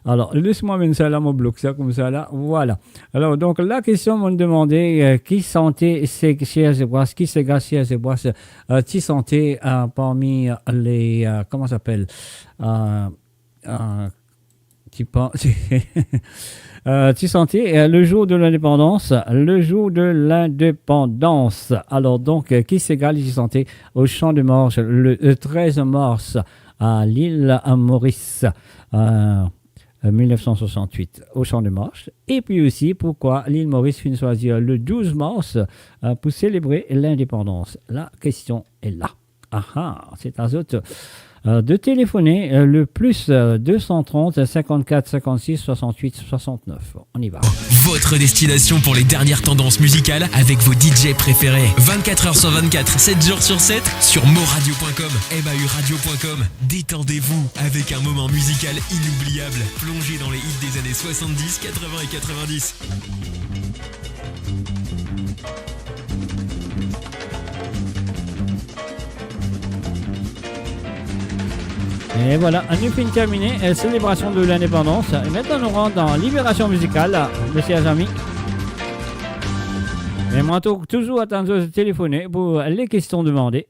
alors, laisse-moi mettre ça là, mon bloc, ça, comme ça, là, voilà. Alors, donc, la question m'ont demandé, euh, qui santé, c'est, Serge Desbrosses, qui sega Serge Desbrosses, euh, ti santé, euh, parmi, euh, les, euh, comment ça s'appelle, euh, euh, ti pen-, euh, ti santé, euh, le jour de l'indépendance, le jour de l'indépendance. Alors donc, euh, qui sega li ti santé au Champ de Mars le, euh, treize mars à l'île à Maurice, euh, euh, mille neuf cent soixante-huit, au Champ de Mars. Et puis aussi, pourquoi l'île Maurice finn swazir le douze mars, euh, pour célébrer l'indépendance ? La question est là. Ah ah, c'est à zot, euh, de téléphoner, euh, le plus, euh, deux cent trente, cinquante-quatre, cinquante-six, soixante-huit, soixante-neuf. On y va. Votre destination pour les dernières tendances musicales avec vos D J préférés. Vingt-quatre heures sur vingt-quatre, sept jours sur sept, sur moradio point com, M A U radio point com. Détendez-vous avec un moment musical inoubliable. Plongez dans les hits des années soixante-dix, quatre-vingts et quatre-vingt-dix. Et voilà, nou finn termine, euh, célébration de l'indépendance. Et maintenant, nou rant dan libération musicale, mes chers amis. E mwa, tou-, touzour atann zot telefone pou les questions demandées.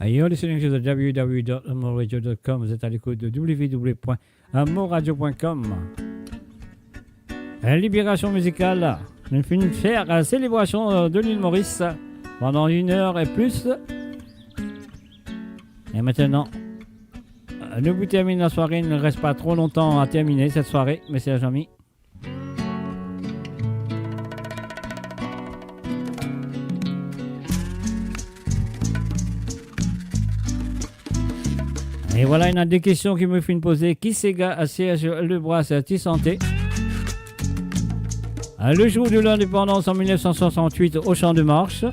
You're listening to the w w w dot moradio dot com. Vous êtes à l'écoute de w w w point moradio point com. Une libération musicale. Nous finissons faire la célébration, euh, de l'île Maurice pendant une heure et plus. Et maintenant, euh, nous terminons la soirée. Il ne reste pas trop longtemps à terminer cette soirée, mes chers amis. E vwala, ena de kestion ki mo finn poze. Ki sega Serge Lebras ti sante le jour de l'indépendance en mil neuf cent soixante-huit au Champ de Mars?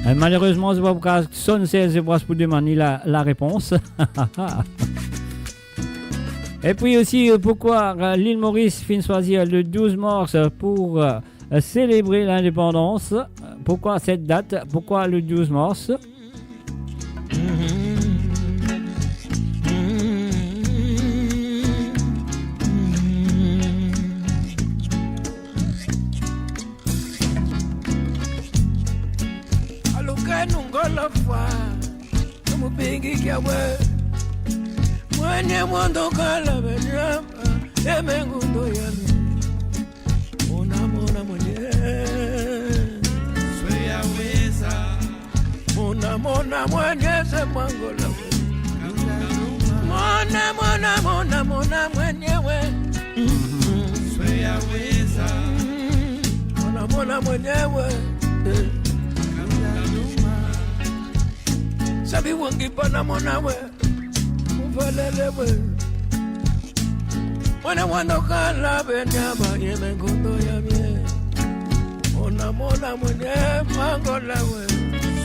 E malerezman, zot pa pou kav sonn Serge Lebras pou demann li la, larepons. E pi osi, euh, pourquoi, euh, l'île Maurice finn swazir le douze mars pour, euh, célébrer l'indépendance? Pourquoi cette date? Pourquoi le douze mars? Aluka nungolo fwa, mupingi kyawe. Mwenye mondo kala benyama, emengundo yami. Mona, mona, mwenye. Sweya weza. Mona, mona, mwenye ze mwangola we. Mona, mona, mona, mona, mwenye we. Sweya weza. Mona, mona, mwenye we. Eh. Sabi wangi pana mona we. Muvalele we. Mwana mwana kala benyama ye mengondo ya mie. Mona, mona, mwenye mwangola we.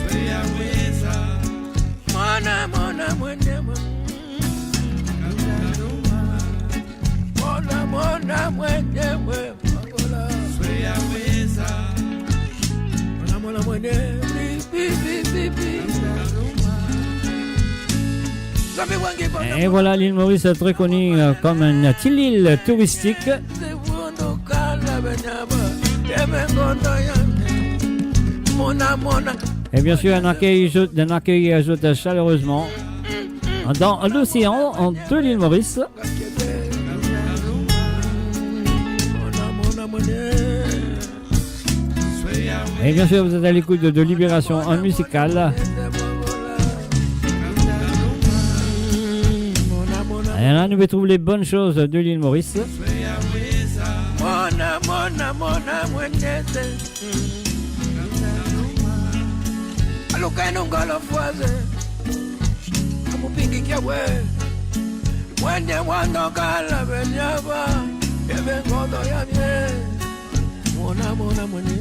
Sweya weza. Mona, mona, mwenye mwa. Mona, mona, mwenye mwa. Sweya weza. Mona, mona, mwenye. Bi, bi, bi, bi, bi. Et voilà, l'île Maurice est très connue, euh, comme une petite île touristique. Et bien sûr, on accueille, je, on accueille, euh, je, chaleureusement dans l'océan de l'île Maurice. Et bien sûr, vous êtes à l'écoute de, de Libération, hein, musicale. Et là, nous retrouvons les bonnes choses de l'île Maurice. Aluka nungolo fwa ze. Mupingi kyawe. Mwenye mondo kala benyama, emengondo ya mie. Mona, mona, mwenye.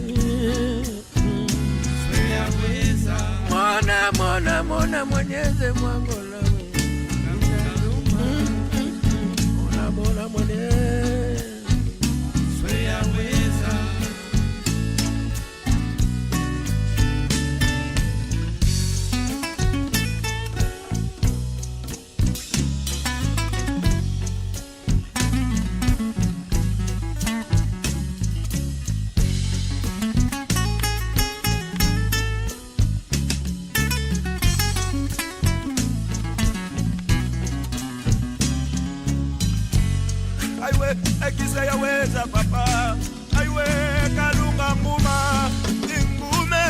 Mona, mona, mona, mwenye ze mwangola we. Mona, mona, mwenye. Ayiwe, ekise ya weza papa. Ayiwe, Kalunga nguma, ngume,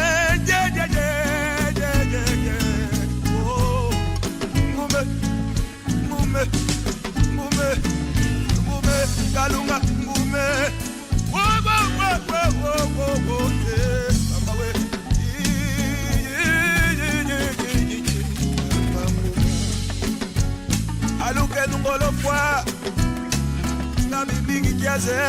ye, ye, ye. Oh, ngume, ngume, ngume, ngume, Kalunga ngume. Wo, wo, wo, yeah, mama we. Aluka nungolo fwa. Na mibingi kiaze,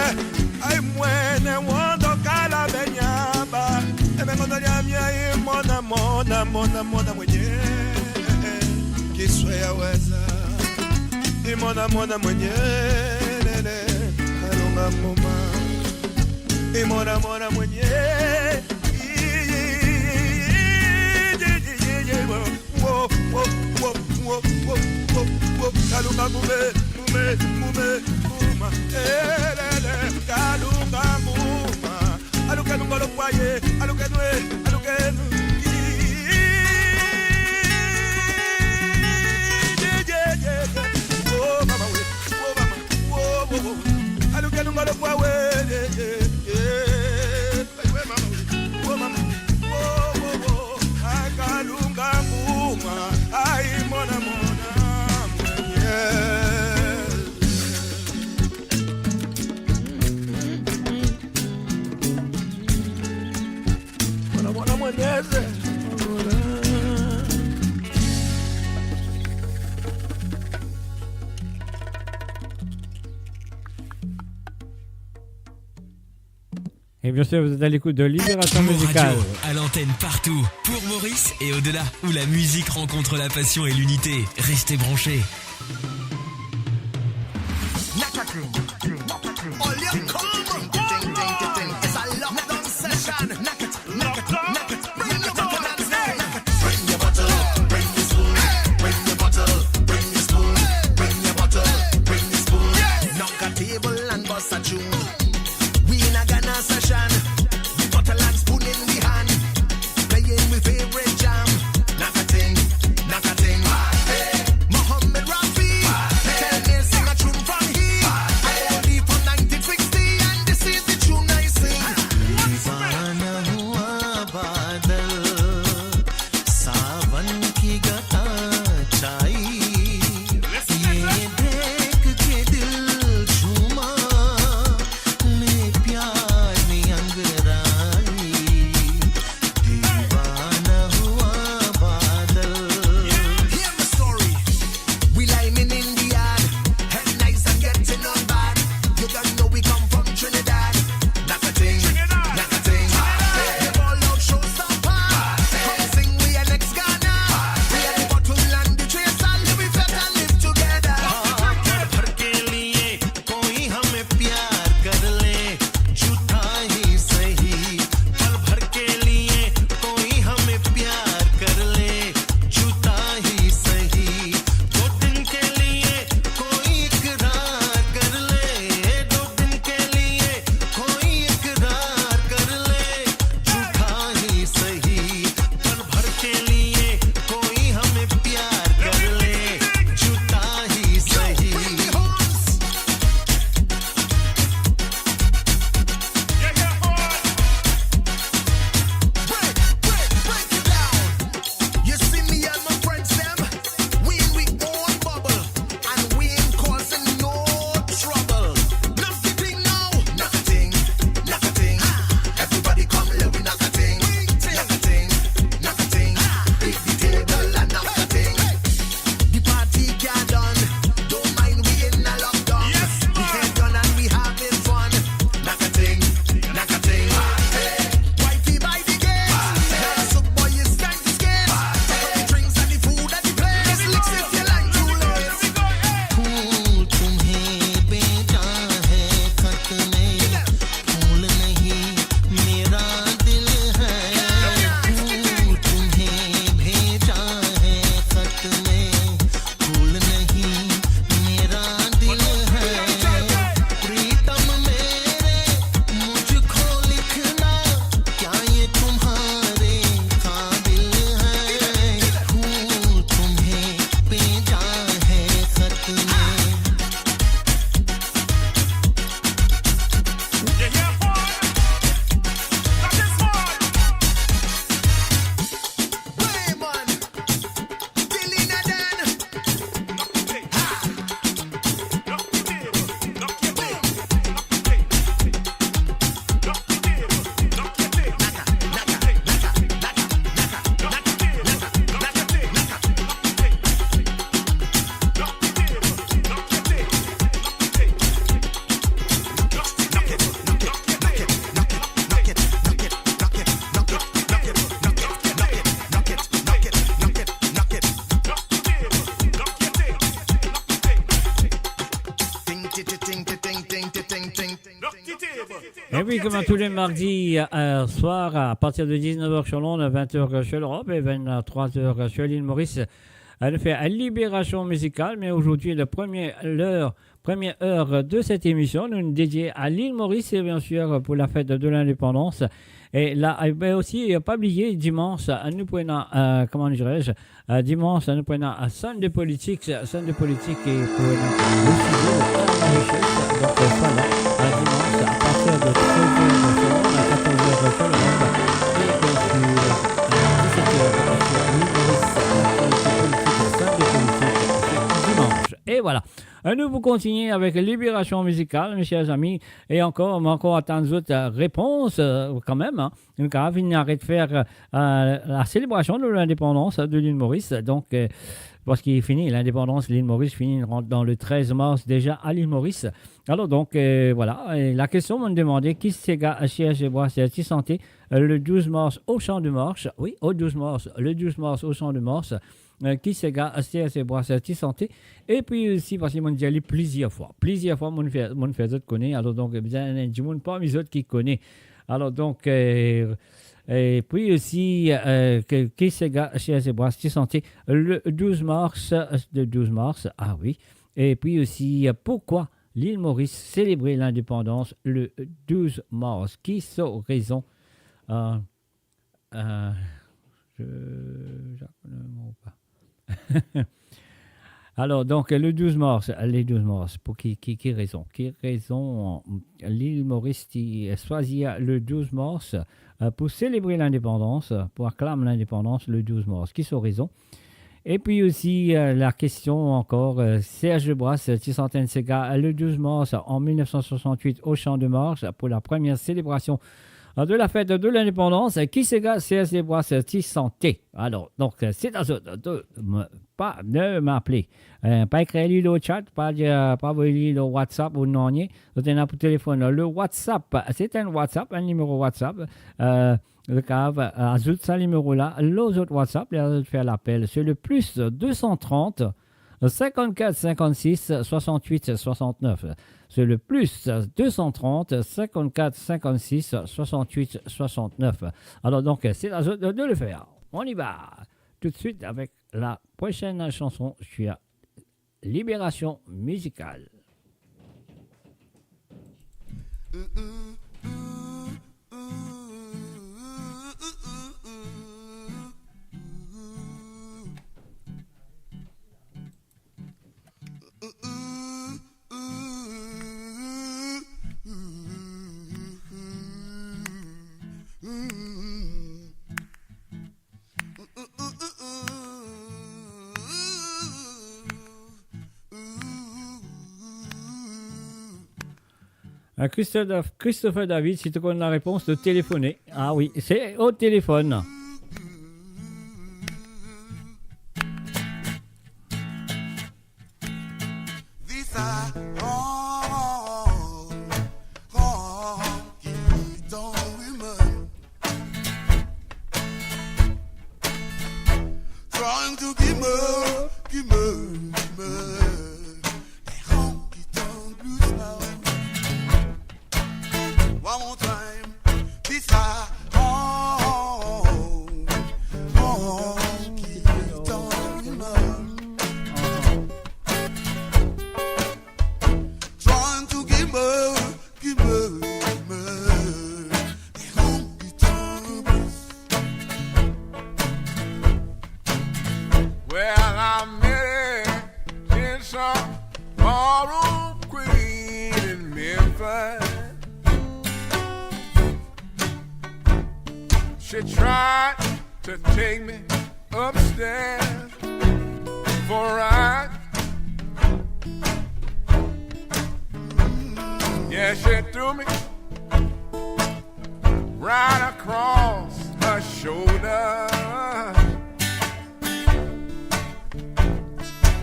ay mwene wondo kala benyama. Emengondo ya mie, mona, mona, mona, mona, mwenye. Kiswe ya weza. Mona, mona, mwenye, lele, Kalunga nguma. Mona, mona, mwenye. Wo, wo, wo, Kalunga ngume, ngume, ngume, nguma. Eh, lele, Kalunga nguma. Aluka nungolo fwa ye, aluka nwe, aluka nwe. Et bien sûr, vous êtes à l'écoute de Libération Musicale. Pour Maurice et au-delà, où la musique rencontre la passion et l'unité. Restez branchés. Et oui, comme tous les mardis, euh, soir, à partir de dix-neuf heures sur l'onde, vingt heures sur l'Europe et vingt-trois heures sur l'île Maurice, euh, nous fait la libération musicale. Mais aujourd'hui, le premier, l'heure, première heure de cette émission, nous nous dédions à l'île Maurice et bien sûr pour la fête de l'indépendance. Et là, eh ben aussi, euh, pas oublier, dimanche, euh, nous prenons, euh, comment dirais-je, Euh, dimanche, nou pou ena, euh, Sunday Politics, euh, Sunday Politics, e pou ena le sujet de la richesse. Donc, euh, voilà, euh, dimanche, Voilà. Euh, nou pou kontigne avek liberasion mizikal, mes chers amis. E ankor, mo ankor atann zot, euh, repons, euh, kanmem, hein. Nou kapav vinn aret fer, euh, la selebrasion de lindepandans de Lil Moris. Donk, euh, parski fini, lindepandans Lil Moris fini, rant dan le trez mars deza a Lil Moris. Alor, donk, euh, voilà. E lakestion, mo demande, ki sega Serge Desbois, euh, ti sante, euh, le douz mars au Champ de Mars. Wi, au douz mars, le douz mars au Champ de Mars. Euh, ki sega Serge Desbois, euh, ti sante. Epi osi, parski mo dir li plizier fwa. Plizier fwa, mo fer, mo fer zot kone. Alor, donk, bizin enn dimoun parmi zot ki kone. Alor, donk, euh, epi osi, euh, ke, ki sega Serge Desbois, ti sante le douz mars, euh, le douz mars, ah wi. Epi osi, euh, pourkwa Lil Moris selebre lindepandans le douz mars? Ki so rezon? Euh, Euh, je, je ne me pas. Alor, donk, le douz mars, le douz mars, pou ki, ki, ki rezon? Ki rezon, euh, Lil Moris ti swazir le douz mars, euh, pou selebre lindepandans, pou aklam lindepandans le douz mars? Ki so rezon? Epi osi, euh, lakestion ankor, euh, Serge Desbois, euh, ti sant enn sega, euh, le douz mars an mil nef san swasant-wit au Champ de Mars pou la première célébration, euh, de la fête de l'indépendance. Ki sega Serge Desbois, euh, ti sante? Alor, donk, euh, se a zot, euh, de, m-, pa, de m'appeler. Euh, pa ekrir li lor chat, pa dir, pa avoy li lor WhatsApp ou nanye. Zot ena pou telefonn. Le WhatsApp, se enn WhatsApp, enn nimero WhatsApp. Euh, Zot kapav, euh, azout sa nimero la lor zot WhatsApp, ler zot fer lapel. Se le plus deux cent trente, cinquante-quatre cinquante-six soixante-huit soixante-neuf. Se le plus deux cent trente, cinquante-quatre cinquante-six soixante-huit soixante-neuf. Alor, donk, se a zot de, de le fer. On y va tout de suite avec la prochaine chanson sur Libération musicale. Euh, Christophe, Christopher David, si to konn larepons, to telefone. Ah wi, se o telefonn. This a wrong, wrong, kidon woman. Trying to give me, give me, give me the honky tonk blues now. One more time. This a wrong, wrong, kidon woman. Trying to give me, give me, give me the honky tonk blues. Well, I met a Gentleman ballroom queen in Memphis. She tried to take me upstairs for a ride. Yeah, she threw me right across her shoulder.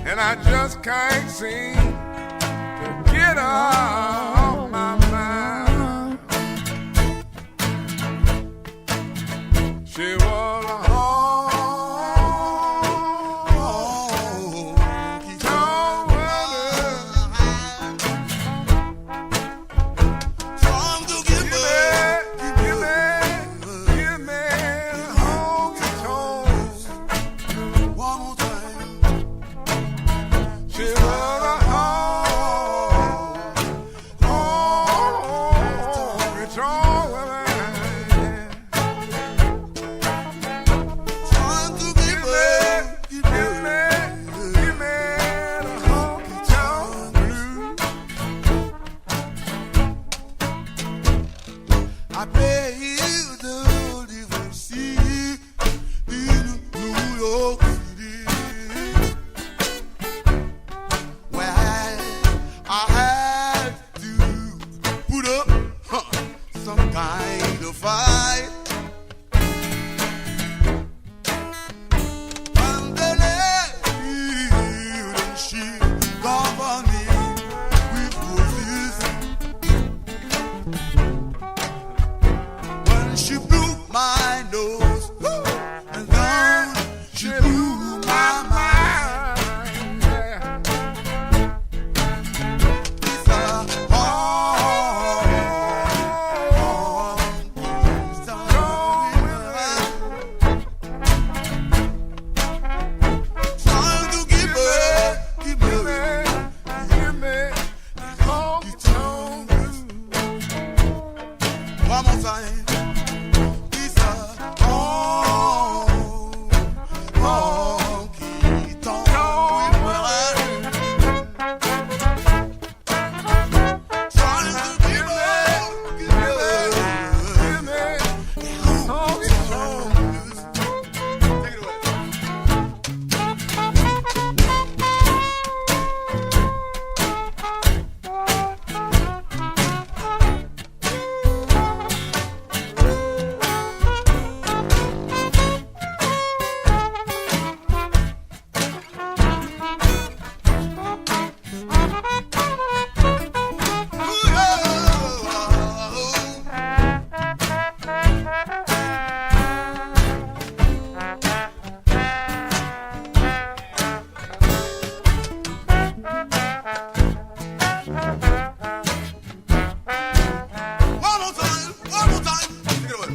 And I just can't seem to get her off my mind. She was a honky tonk woman. Trying to give me, give me, give me honky tonk. One more time. She was a honky tonk woman. Trying to give me, give me, give me the honky tonk blues. I played the Divorcee in New York City, where I Kind of fight. When the lady, when she cover me with roses, when she blew my nose, woo, and then she blew my mind. It's a hard, hard, it's a hard, trying to give me, give me, give me. One more time. Dis sa. Oh, oh, ki tann wi mwa. Trying to give up, give up, give up. Take it away. One more time, one more time. Take it away.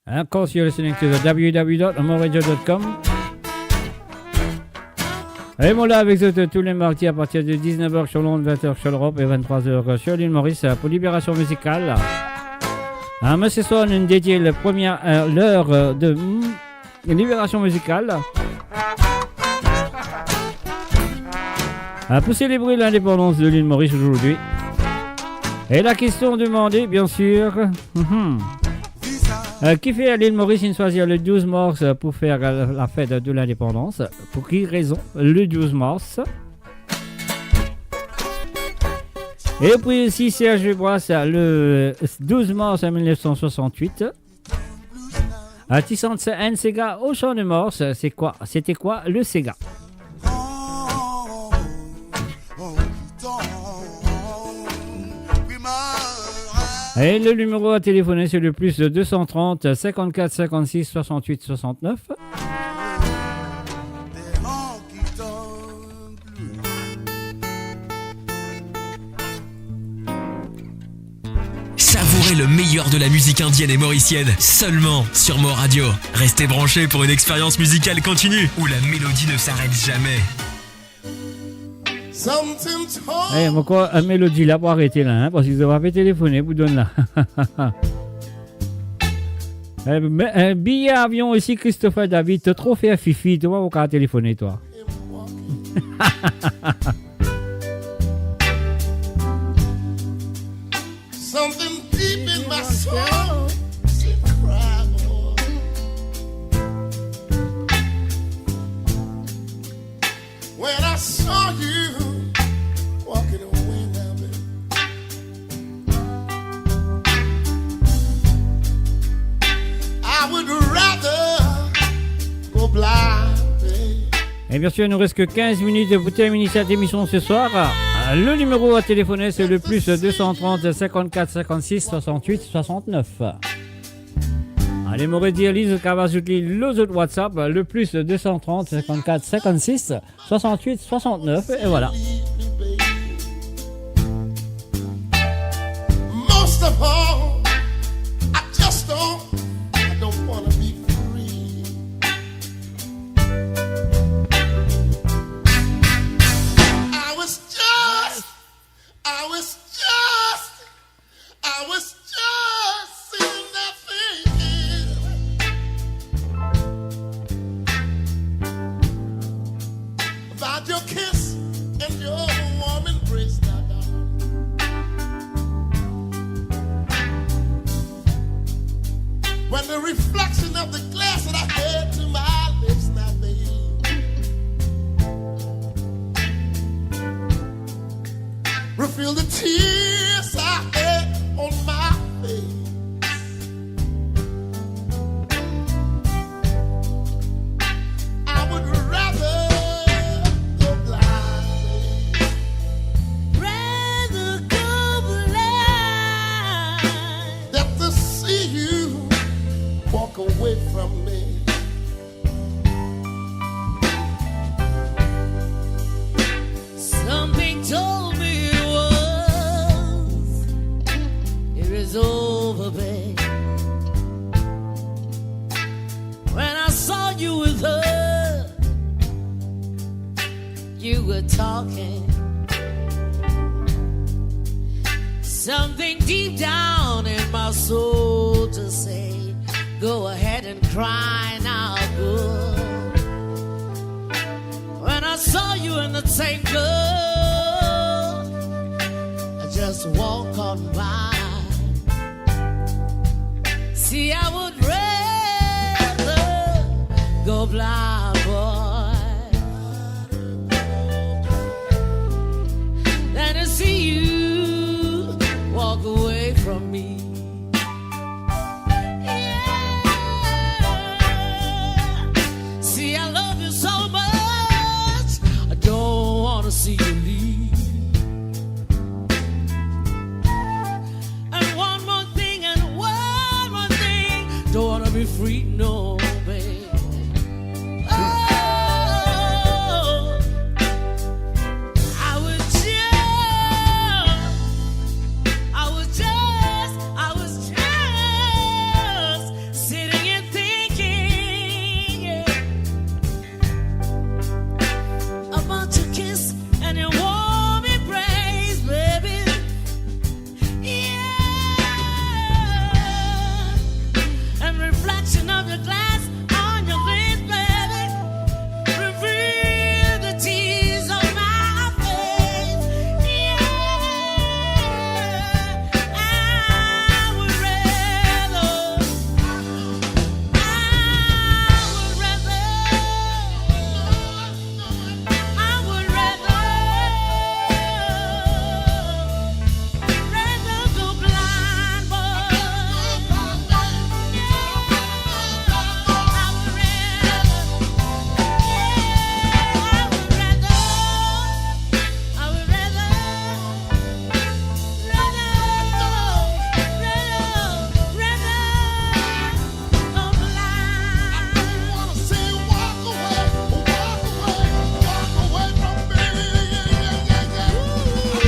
Hein, of course, you're listening to the w w w dot moradio dot com. Et voilà, avec zot tous les mardis à partir de dix-neuf heures sur l'onde, vingt heures sur l'Europe et vingt-trois heures sur l'île Maurice, euh, pour Libération Musicale. Hein, mais ce soir, nous dédions le premier, euh, l'heure, euh, de, mm, Libération Musicale. Euh, pour célébrer l'indépendance de l'île Maurice aujourd'hui. Et la question demandée, bien sûr, mhm. Euh, kifer l'île Maurice inn swazir le douze mars pour faire la, la fête de l'indépendance? Pour quelle raison le douze mars? Et puis aussi Serge Bois, le douze mars mille neuf cent soixante-huit, a ti sant enn sega au Champ de Mars, c'est quoi? C'était quoi le sega? Et le numéro à téléphoner, c'est le plus deux cent trente, cinquante-quatre, cinquante-six, soixante-huit, soixante-neuf. Savourez le meilleur de la musique indienne et mauricienne seulement sur Mor Radio. Restez branchés pour une expérience musicale continue où la mélodie ne s'arrête jamais. Eh, mo krwar, eh, melodi la pou arete la, hein, parski zot pa pe telefone pou donn la. Eh, me, eh, biye avion osi, Christopher David, to tro fer fifi, to pa pou kav telefone, twa. Something deep in my soul, say, cry, boy. When I saw you walking away now, baby, I would rather go blind, baby. Et bien sûr, il nous reste que quinze minutes pour terminer cette émission ce soir. Le numéro à téléphoner, c'est le plus deux cent trente, cinquante-quatre, cinquante-six, soixante-huit, soixante-neuf. Allez, mo redir li, zot kav azout li lor zot WhatsApp, le plus deux cent trente, cinquante-quatre, cinquante-six, soixante-huit, soixante-neuf, et voilà. Most of all, I just don't, I don't wanna be free. I was just, I was just I was just sitting there thinking about your kiss and your The reflection of the glass that I had to my lips now, babe. Reveal the tears I had on my face. I would rather go blind, rather go blind, than to see you walk away from me. Something told me it was, it was over, babe. When I saw you with her, you were talking. Something deep down in my soul to say, go ahead and cry now, girl. When I saw you and that same girl, I just walk on by. See, I would rather go blind, boy, than to see you walk away from me. Yeah. See, I love you so much, I don't wanna see you leave. And one more thing, and one more thing, don't wanna be free, no, babe. Oh, I was just, I was just, I was just sitting and thinking, yeah, about your kiss and your warm embrace, baby. Yeah. And reflection of your glass on your lips, baby. Reveal the tears on my face. Yeah. I would rather, I would rather, I would rather, rather go blind, boy. I would rather, yeah, I would rather, I would rather, rather, rather, rather go blind. I don't wanna see you walk away, walk away, walk away from me. Yeah, yeah, yeah, yeah.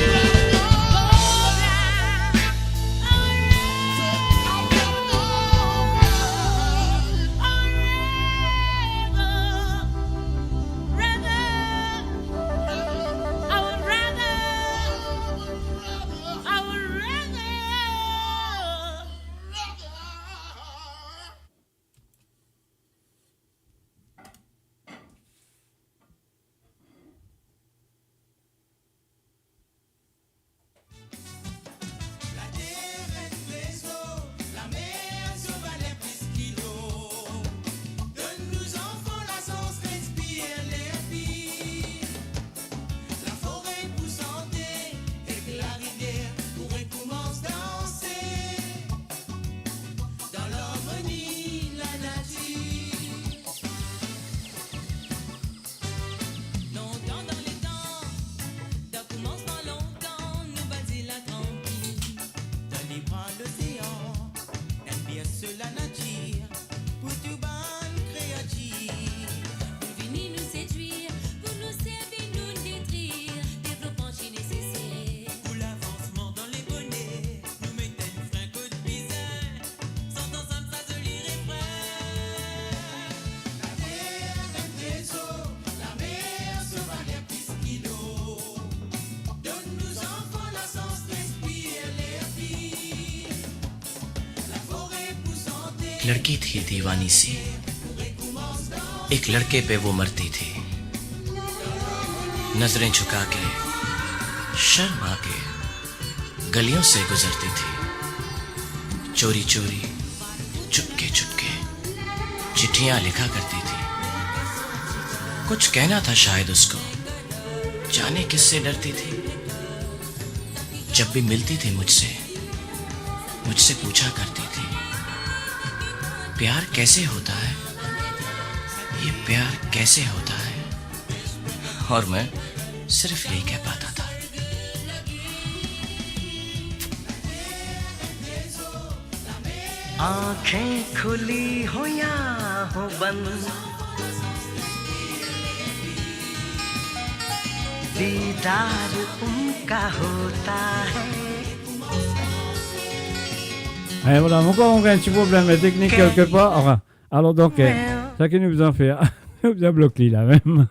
I'd rather go. I'd rather go. I'd rather, rather, I would rather, I would rather. Later enn trezor, lamer so valer plis ki lor. Donn nou zanfan lasans respir ler pir. Lafore pou sante, ek larivier pou rekoumans danse dan larmoni lanatir. Lontan dan letan, dan koumansman lontan, nou bann zil la trankil, dan lebra lozean, enn berso lanatir, pou tou bann kreatir. Pou vini nou sedwir, pou nou servi, nou detrir, devlopman ti neseser. Pou lavansman dan leboner, nou met enn fren kot bizin, santan sa zoli refren. Later enn trezor, lamer so valer plis ki lor. Donn nou zanfan lasans respir ler pir. एक लड़की थी दीवानी सी, एक लड़के पे वो मरती थी। नजरें झुका के, शर्मा के, गलियों से गुजरती थी, चोरी चोरी, चुपके चुपके। चिट्ठियां लिखा करती थी। कुछ कहना था शायद उसको, जाने किससे डरती थी। जब भी मिलती थी मुझसे, मुझसे पूछा करती थी, "प्यार कैसे होता है? ये प्यार कैसे होता है?" और मैं सिर्फ यही कह पाता था। आंखें खुली हो या हो बंद, दीदार उनका होता है। Eh, vwala, ankor nou gagn enn ti problem teknik kelkepar. Anfin, alor donk, eh, sa ki nou bizin fer, nou bizin blok li la mem.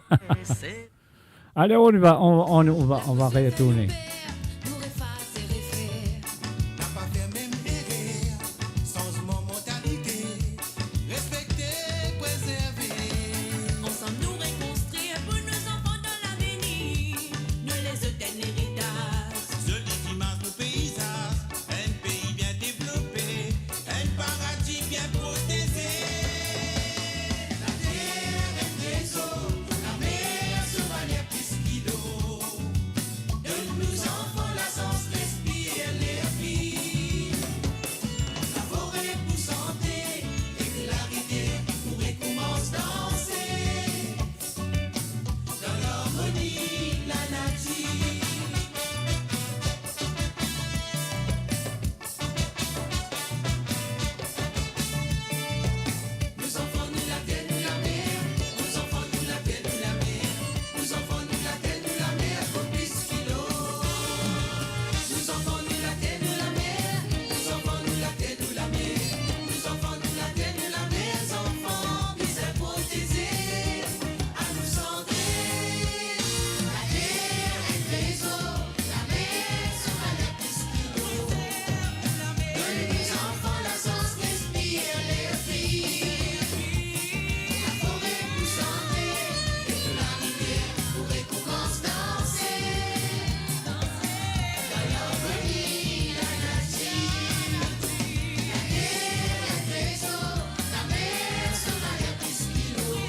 Allez, on y va, on, on, on va, on va retourner. Ansanm nou rekonstrir pou nou zanfan dan lavenir. Nou les etenn leritas. Zoli imaz nou peizaz. Enn pei bien devlope, enn paradi bien proteze. Later, enn trezor, lamer so valer plis ki lor. Donn nou zanfan lazans respir ler vi. Lafore pou sante ek larivier pou rekoumans danse. Dan larmoni lanatir. Nou zanfan, nou later, nou lamer. Nou zanfan, nou later, nou lamer. Nou zanfan, nou later, nou lamer, pou plis ki lor. Nou zanfan, nou later, nou lamer. Nou zanfan, nou later, nou lamer. Nou zanfan, nou later, nou lamer. Zanfan bizin proteze. Anou sante. Later enn trezor, lamer so valer plis ki lor. Donn nou zanfan lazans respir ler vi. Lafore pou sante, ek larivier pou rekoumans danse. Dan larmoni lanatir. Later enn trezor, lamer so valer plis ki lor.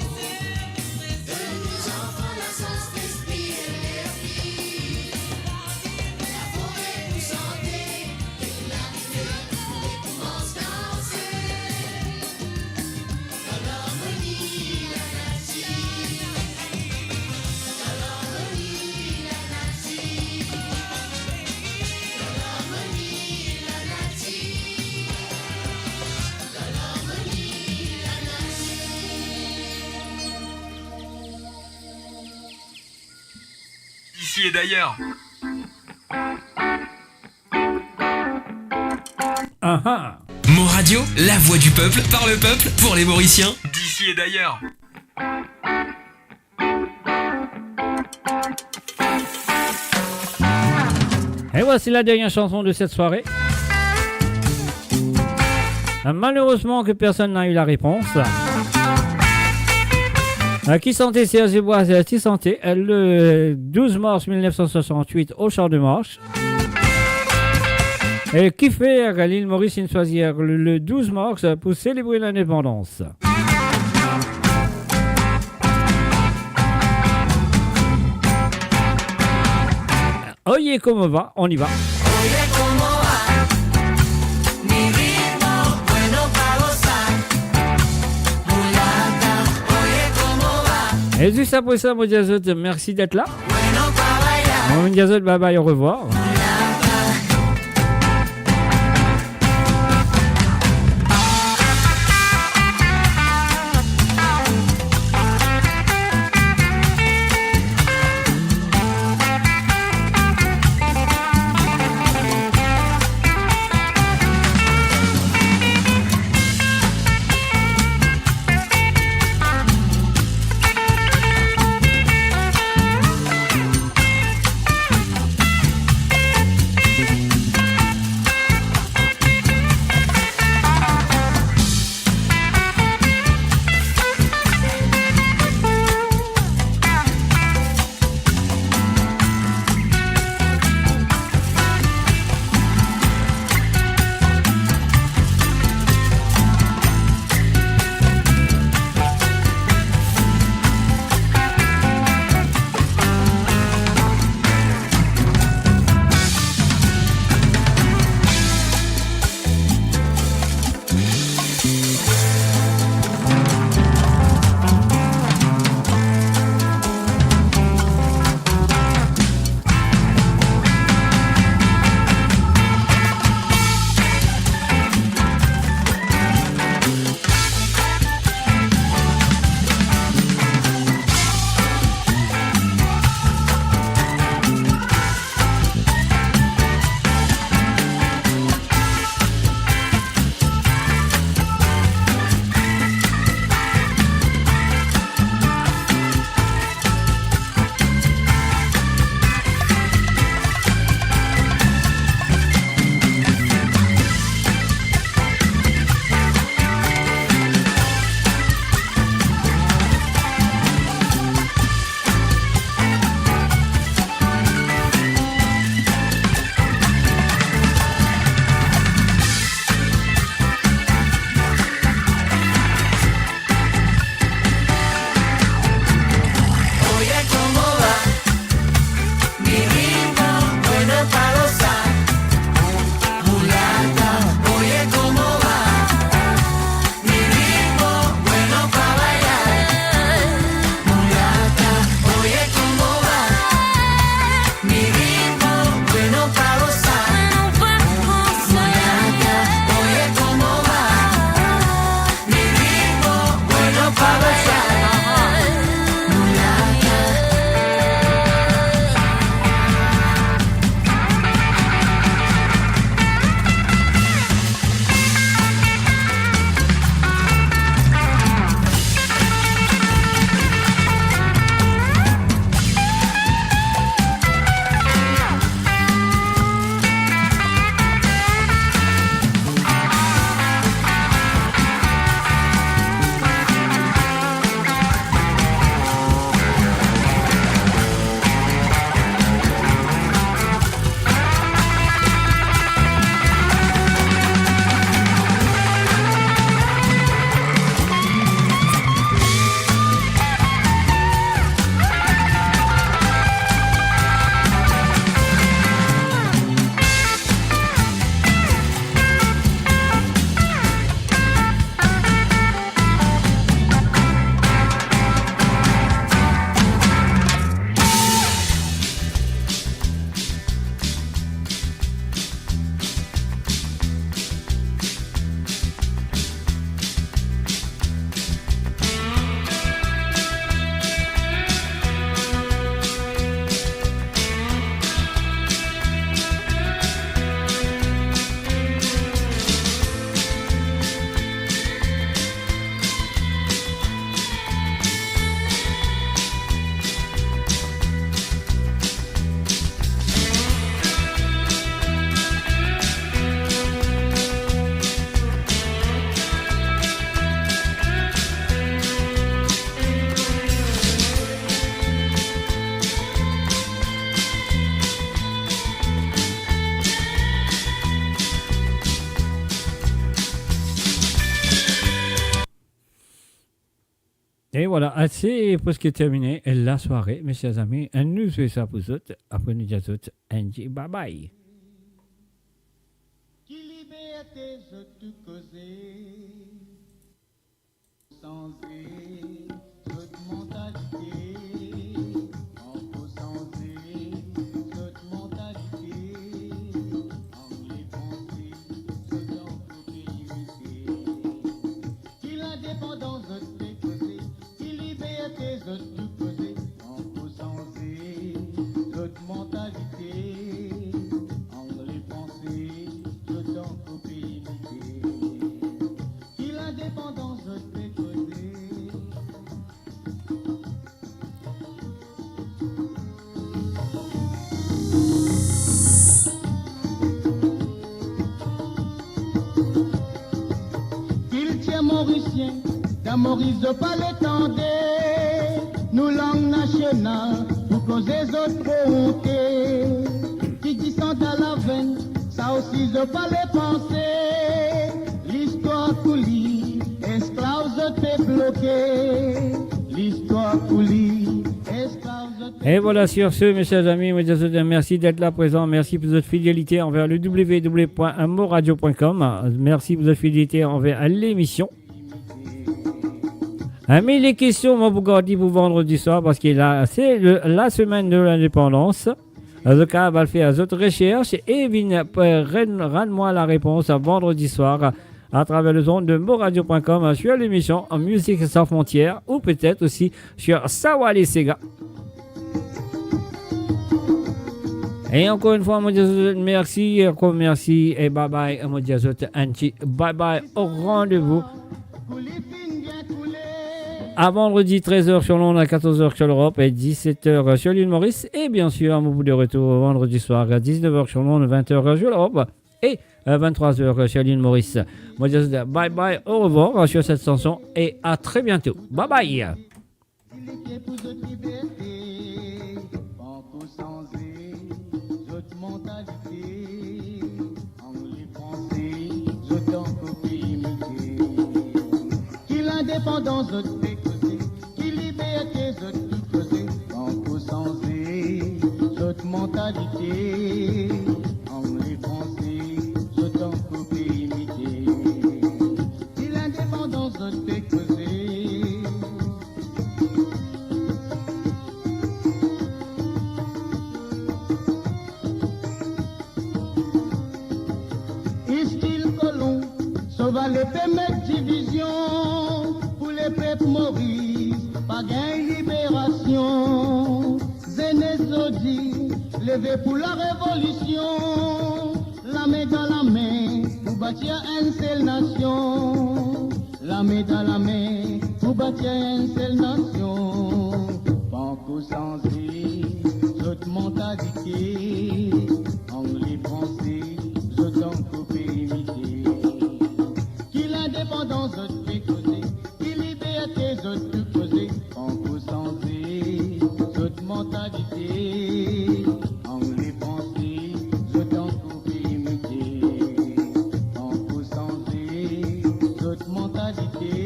Donn nou zanfan lazans respir ler vi. Lafore pou sante, ek larivier pou rekoumans danse. Dan larmoni lanatir. Dan larmoni lanatir. Dan larmoni lanatir. D'ici et d'ailleurs. Ah ah. Mon Radio, la voix du peuple, par le peuple, pour les Mauriciens. D'ici et d'ailleurs. Et voici la dernière chanson de cette soirée. Malheureusement que personne n'a eu la réponse. Euh, ki sante Serge Bois, euh, ki sante, euh, le douze mars mil nef san swasant-wit au Champ de Mars. E kifer Lil Moris inn swazir le, le douz mars pou selebre lindepandans? Oye, kouma va, on y va. Oye, kouma va, mi ritmo, bueno pa gozar. Mulata, oye, kouma va. E zis apre sa, mo dir a zot mersi d'être là. Mo dir a zot bye bye, au revoir. E vwala, se preske termine lasware, mesie zami. Nou fer sa pou zot, apre nou dir zot enn ti babay. Ki liberte zot tou koze, sanze zot mantalite, ankor sanze zot mantalite, angle panse zot ankor pe imite. Ki lindepandans zot pe koze, ki liberte zot tou koze, ankor sanze zot mantalite, angle panse zot ankor pe imite. Ki lindepandans zot pe koze. Kiltir morisien, dan Moris zot pa le tande, nou lang nasional, pou koze zot tro onte. Ki disan dan lavenn, sa osi zot pa le panse. Listwar pou li, esklav zot pe bloke. Listwar pou li, esklav zot pe... E vwala, sur ce, mesie zami, mo dir zot mersi d'être là présent. Mersi pou zot fidelite anver le w w w point moradio point com. Mersi pou zot fidelite anver lemision. Ami, le kestion, mo pou gard li pou vandredi swar, parski la, se le, la semaine de l'indépendance. Zot kapav al fer zot resers e vinn, eh, rann, rann mwa larepons vandredi swar atraver lezond de moradio point com, eh, sur lemision Musique sans frontières ou petet osi sur Sawale Sega. E ankor enn fwa, mo dir zot mersi, ankor mersi e bye bye. Mo dir zot enn ti bye bye, o randevou a vandredi, trez er sur Lond, katorz er sur Lerop e diset er sur lil Moris. E bien sir, mo pou de retour vandredi swar a diznef er sur Lond, vent er sur Lerop e, eh, venntrwa er sur lil Moris. Mo dir zot bye bye, o revwar sur set sanson e a tre biento. Bye bye. Ki lite pou zot liberte, pa ankor sanze zot mantalite, angle panse zot ankor pe imite. Ki lindepandans zot pe koze, ki liberte zot tou koze, pa ankor sanze zot mantalite, angle panse zot ankor pe imite. Ki lindepandans zot pe koze. Stil kolon, Sawale pe met divizion pou lepep Moris pa gagn liberasion. Zenes zordi, leve pou larevolision, lame dan lame pou batir enn sel nasion. Lame dan lame pou batir enn sel nasion. Pa ankor sanze zot mantalite, angle panse zot ankor pe imite. Ki lindepandans zot pe koze, ki liberte zot pe koze, pa ankor sanze zot mantalite, angle panse zot ankor pe imite, pa ankor sanze zot mantalite.